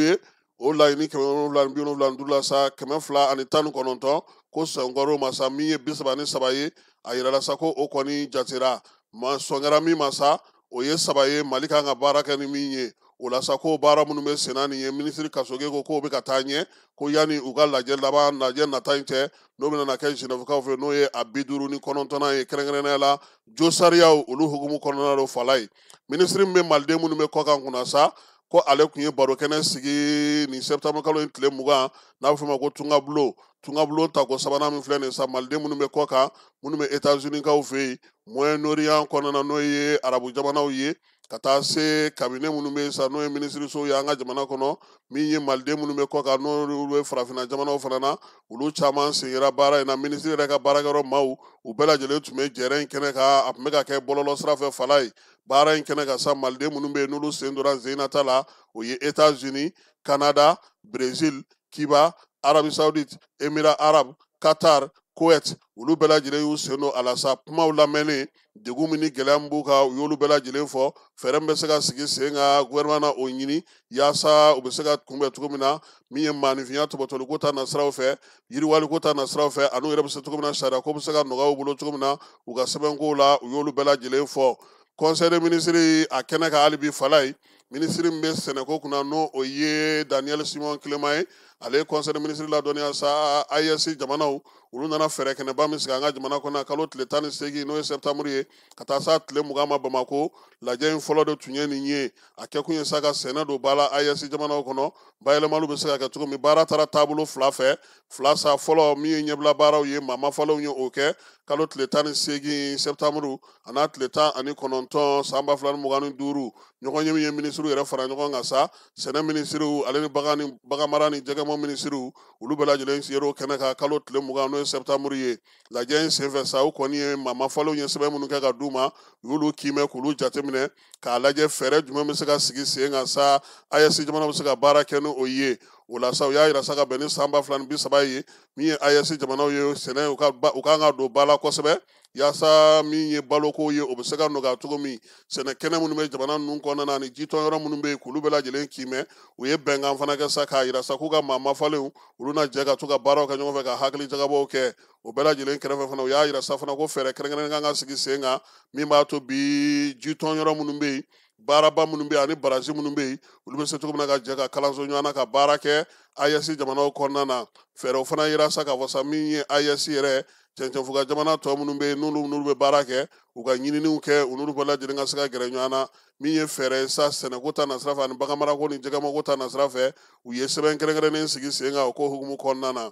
ye. O laɲini 775 la sa, 219 ko sɔnkɔrɔ ma sa, min ye 33 ye, a yirala sa ko o kɔni jatera. Ma sɔn kɛra min ma sa, o ye 3 ye, Mali kan ka baara kɛ ni min ye. O la sa, ko baara minnu bɛ senna nin ye, minisiri Kasoge ko k'o bɛ ka taa ɲɛ, ko yanni u ka lajɛ laban lajɛ nata in cɛ, n'o bɛna na kɛ Genève-kaw fɛ, n'o ye a 59nan ye, kɛrɛnkɛrɛnnenya la jo sariyaw olu hukumu kɔnɔna don fala ye. Minisiri min bɛ maliden minnu bɛ kɔkan kunna sa, ko ale tun ye barokɛnɛ sigi nin septembre kalo in tile 20, n'a bɛ f'o ma ko tungabulon tako sabanan min filɛ nin ye sa, maliden minnu bɛ kɔ kan, minnu bɛ États-Unis kaw fɛ yen, Moyen-Orient kɔnɔna, n'o ye arabu jamanaw ye, ka taa se kabine minnu bɛ yen sa, n'o ye minisirisow ye an ka jamana kɔnɔ, min ye maliden minnu bɛ kɔ kan, n'olu bɛ farafinna jamanaw fana na, olu caman sen yera baara in na. Minisiri yɛrɛ ka baarakɛyɔrɔ maaw, u bɛɛ lajɛlen tun bɛ jɛrɛ in kɛnɛ kan. A tun bɛ ka kɛ bɔlɔlɔ sira fɛ fala ye. Baara in kɛnɛ kan sa, maliden minnu bɛ yen n'olu sen donna zenata la, o ye États-Unis, Canada, Brésil, Cuba, Arabie Saoudite, Émirats Arabes, Qatar, Koweït, olu bɛɛ lajɛlen y'u sen don a la sa. Kumaw lamɛnnen, degun min ni gɛlɛya min b'u kan, u y'olu bɛɛ lajɛlen fɔ. Fɛɛrɛ min bɛ se ka sigi sen kan, gouvernement na o ɲini yaasa u bɛ se ka kunbɛn cogo min na, min ye maaninfinya tɔbɔtɔliko ta nasiraw fɛ, yiriwaliko ta nasiraw fɛ, ani u yɛrɛ bɛ se cogo min na, sariya ko bɛ se ka nɔgɔya u bolo cogo min na u ka sɛbɛnkow la, u y'olu bɛɛ lajɛlen fɔ. Conseil des ministres a kɛnɛ kan hali bi fala ye, minisiri min bɛ sɛnɛko kunna, n'o o ye Daniel Simon Clément ye, ale ye conseil des ministres ladɔnniya sa, AES jamanaw olu nana fɛɛrɛ kɛnɛba min sigi an ka jamana kɔnɔ kalo tile 18, n'o ye septembre ye, ka taa s'a tile 20 ma Bamako. Lajɛ in fɔlɔ de tun ye nin ye. A kɛkun ye sa ka sɛnɛ don ba la AES jamanaw kɔnɔ, bayɛlɛmaliw bɛ se ka kɛ cogo min. Baara taara taabolo fila fɛ, fila sa. Fɔlɔ min ye ɲɛbila baaraw ye, maa mafalenw ye o kɛ kalo tile 18 septembre a n'a tile 19 san 2025. Ɲɔgɔn ye min ye minisiriw yɛrɛ fara ɲɔgɔn kan sa, sɛnɛ minisiriw ale ni bagan ni baganmara ni jɛgɛmɔ minisiriw, olu bɛɛ lajɛlen yer'o kɛnɛ kan kalo tile 20, n'o ye septembre ye. Lajɛ in senfɛ sa, u kɔni ye maa mafalenw ye sɛbɛn minnu kɛ ka d'u ma, u y'olu kiimɛ k'olu jateminɛ k'a lajɛ fɛɛrɛ jumɛn bɛ se ka sigi sen kan sa, AES jamana bɛ se ka baara kɛ ni o ye. O la sa, u y'a yira sa ka bɛn ni san 2030 ye, min ye AES jamanaw ye, sɛnɛ u kan ka don ba la kosɛbɛ yaasa min ye baloko ye, o bɛ se ka nɔgɔya cogo min. Sɛnɛ kɛnɛ minnu bɛ jamana ninnu kɔnɔna na ani jitɔn yɔrɔ minnu bɛ yen, k'olu bɛɛ lajɛlen kiimɛ. U ye bɛnkan fana kɛ sa k'a yira sa k'u ka maa mafalenw, olu na jɛ ka to ka baaraw kɛ ɲɔgɔn fɛ, ka hakili jagabɔw kɛ. O bɛɛ lajɛlen kɛrɛfɛ fana, u y'a yira sa fana ko fɛɛrɛ kɛrɛnkɛrɛnnen kan ka sigi sen kan min b'a to bi jitɔn yɔrɔ minnu bɛ yen, baaraba minnu bɛ yen ani baraji minnu bɛ yen, olu bɛ se cogo min na ka jɛ ka kalanso ɲɔgɔn na ka baara kɛ AES jamanaw kɔnɔna na. Fɛɛrɛw fana yira sa k'a fɔ sa min ye AES yɛrɛ cɛncɛnfuga jamana tɔ minnu bɛ yen, n'olu bɛ baara kɛ, u ka ɲininiw kɛ, u n'olu bɛɛ lajɛlen ka se ka gɛrɛ ɲɔgɔn na. Min ye fɛɛrɛ ye sa sɛnɛko ta nasira fɛ ani baganmarako ni jɛgɛmako ta nasira fɛ, u ye sɛbɛn kɛrɛnkɛrɛnnen sigi sen kan o ko hukumu kɔnɔna na.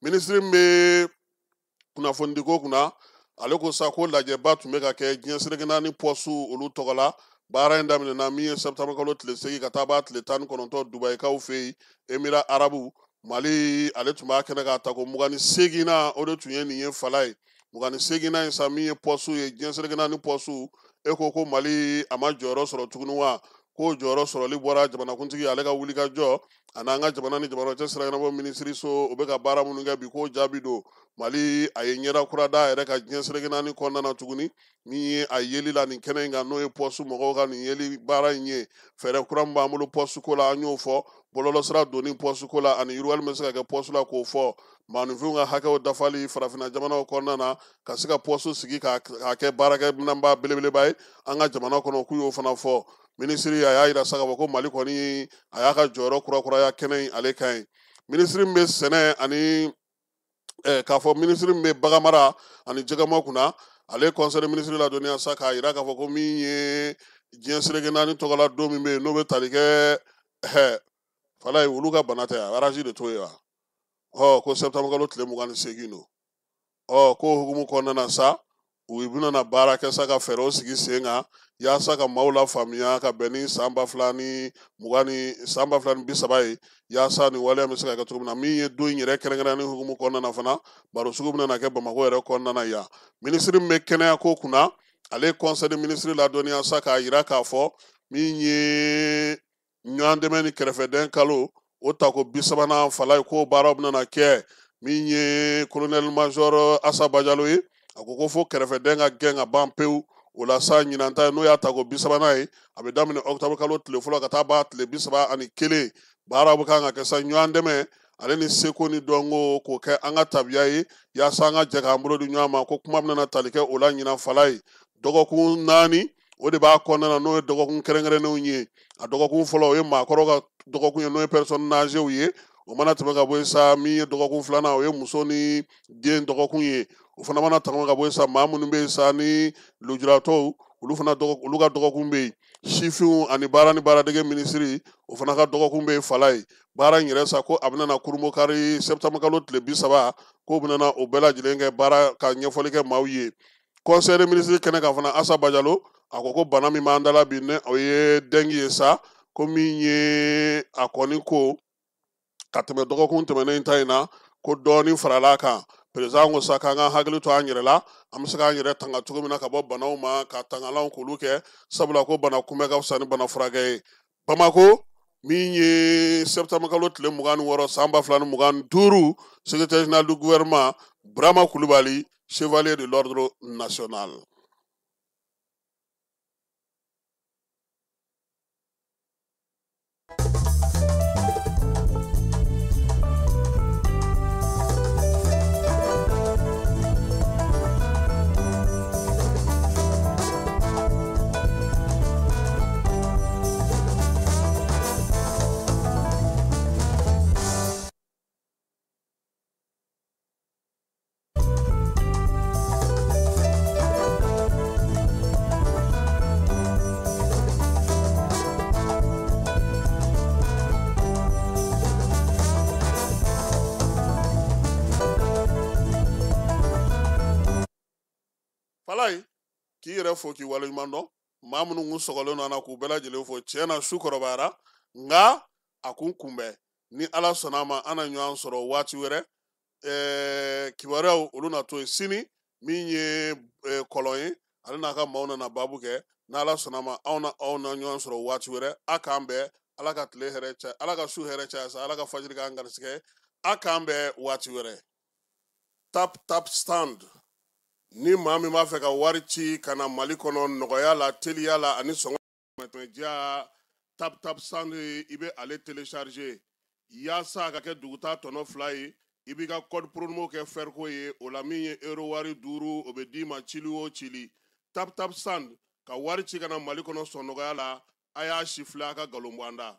Minisiri min bɛ kunnafonidiko kunna, ale ko sa ko lajɛba tun bɛ ka kɛ diɲɛ seleke naani pɔsu olu tɔgɔ la. Baara in daminɛna min ye septembre kalo tile 8 ka taa b'a tile 19 Dubayikaw fɛ yen, Émirats Arabes. Mali ale tun b'a kɛnɛ k'a ta ko 28nan, o de tun ye nin ye fala ye. 28nan in sa, min ye pɔsu ye, diɲɛ seleke naani pɔsu, e ko Mali a ma jɔyɔrɔ sɔrɔ tuguni wa? K'o jɔyɔrɔ sɔrɔli bɔra jamanakuntigi ale ka wulikajɔ a n'an ka jamana ni jamana cɛ sira ɲɛnabɔ minisiriso, o bɛ ka baara minnu kɛ bi, k'o jaabi don. Mali a ye ɲɛda kura da yɛrɛ ka diɲɛ seleke naani kɔnɔna na tuguni, min ye a yeli la nin kɛnɛ in kan, n'o ye pɔsu mɔgɔw ka nin yeli baara in ye. Fɛɛrɛ kura min b'an bolo pɔsu ko la, an y'o fɔ, bɔlɔlɔsira donni pɔsu ko la ani yiriwali min bɛ se ka kɛ pɔsu la, k'o fɔ, maaninfinw ka hakɛw dafali farafinna jamanaw kɔnɔna na, ka se ka pɔsu sigi k'a kɛ baarakɛminɛnba belebeleba ye an ka jamana kɔnɔ, k'u y'o fana fɔ. Minisiri a y'a yira sa k'a fɔ ko Mali kɔni a y'a ka jɔyɔrɔ kurakuraya kɛnɛ in ale kan ye. Minisiri min bɛ sɛnɛ ani k'a fɔ minisiri min bɛ baganmara ani jɛgɛmɔ kunna, ale conseil des ministres ladɔnniya sa k'a yira k'a fɔ ko min ye diɲɛ seleke naani tɔgɔla don min bɛ yen, n'o bɛ tali kɛ fala ye, olu ka bana tɛ arazi de t'o ye wa? Ɔ ko septembre kalo tile 28 don. Ɔ k'o hukumu kɔnɔna na sa, u bɛna na baara kɛ sa ka fɛɛrɛw sigi sen kan yaasa ka maaw lafaamuya ka bɛn ni san 2020 ni san 2030 ye, yaasa nin waleya bɛ se ka kɛ cogo min na. Min ye don in yɛrɛ kɛrɛnkɛrɛnnen hukumu kɔnɔna na fana, baro sugu bɛna na kɛ Bamakɔ yɛrɛ kɔnɔna na yan. Minisiri min bɛ kɛnɛya ko kunna, ale ye conseil des ministres ladɔnniya sa k'a yira k'a fɔ min ye ɲɔgɔn dɛmɛ ni kɛrɛfɛdɛn kalo o tako 30nan fala ye, k'o baaraw bɛna na kɛ. Min ye colonel major Asa Bajalo ye, a ko fo kɛrɛfɛdɛn ka gɛn ka ban pewu. O la sa, ɲinan ta ye, n'o y'a tako 30nan ye, a bɛ daminɛ octobre kalo tile fɔlɔ ka taa ban tile 31. Baaraw bɛ kan ka kɛ sa ɲɔgɔn dɛmɛ ale ni seko ni dɔnko k'o kɛ an ka tabiya ye, yaasa an ka jɛ k'an bolo di ɲɔgɔn ma. Ko kuma bɛna tali kɛ o la ɲinan fala ye. Dɔgɔkun 4 o de b'a kɔnɔna na, n'o ye dɔgɔkun kɛrɛnkɛrɛnnenw ye. A dɔgɔkun fɔlɔ, o ye maakɔrɔ ka dɔgɔkun ye, n'o ye personnes âgées ye. O mana tɛmɛ ka bɔ yen sa, min ye dɔgɔkun filanan, o ye muso ni den dɔgɔkun ye. O fana mana tɛmɛ ka bɔ yen sa, maa minnu bɛ yen sa ni lujuratɔw, olu fana olu ka dɔgɔkun bɛ yen. Sifinw ani baara ni baaradege minisiri o fana ka dɔgɔkun bɛ Falaye. Baara in yɛrɛ sa ko a bɛna na kurunbonkari septembre kalo tile 30, k'o bɛna na o bɛɛ lajɛlen kɛ baara ka ɲɛfɔli kɛ maaw ye. Conseil des ministres kɛnɛ kan fana, Asa Bajalo a ko ko bana min b'an da la bi, ne o ye dengue ye sa, ko min ye a kɔni ko ka tɛmɛ dɔgɔkun tɛmɛnen ta in na, ko dɔɔnin farala a kan. Président ko sa k'an ka hakili to an yɛrɛ la, an bɛ se k'an yɛrɛ tanga cogo min na ka bɔ banaw ma, ka tangalanw k'olu kɛ, sabula ko bana kunbɛ ka fisa ni bana furakɛ ye. Bamako, min ye septembre kalo tile 26 san 2025, secrétaire général du gouvernement Burama Kulubali, chevalier de l'ordre national. Falaye, k'i yɛrɛ fo k'i waleɲuman dɔn. Maa minnu kun sɔgɔlen don an na, k'u bɛɛ lajɛlen fo. Tiɲɛ na, su kɔrɔbayara, nka a kun kunbɛn. Ni Ala sɔnna a ma, an na ɲɔgɔn sɔrɔ waati wɛrɛ. Kibaruyaw olu na to yen sini. Min ye kɔlɔn ye, ale n'a ka maaw nana baabu kɛ. N'Ala sɔnna a ma, anw na aw na ɲɔgɔn sɔrɔ waati wɛrɛ. A k'an bɛn. Ala ka tile hɛrɛ caya, Ala ka su hɛrɛ caya sa, Ala ka fajiri k'an garisɛgɛ. A k'an bɛn waati wɛrɛ. Tap Tap Stand, ni maa min b'a fɛ ka wari ci ka na Mali kɔnɔ nɔgɔya la, teliya la ani sɔngɔ diya, Tap Tap Send, i bɛ ale télécharger yaasa a ka kɛ duguta tɔnɔ 2 ye. I b'i ka code promo kɛ fɛriko ye, o la min ye euro wari 5, o bɛ d'i ma cili o cili. Tap Tap Send, ka wari ci ka na Mali kɔnɔ sɔn nɔgɔya la. A y'a si filɛ, a ka nkalon bɔ an da.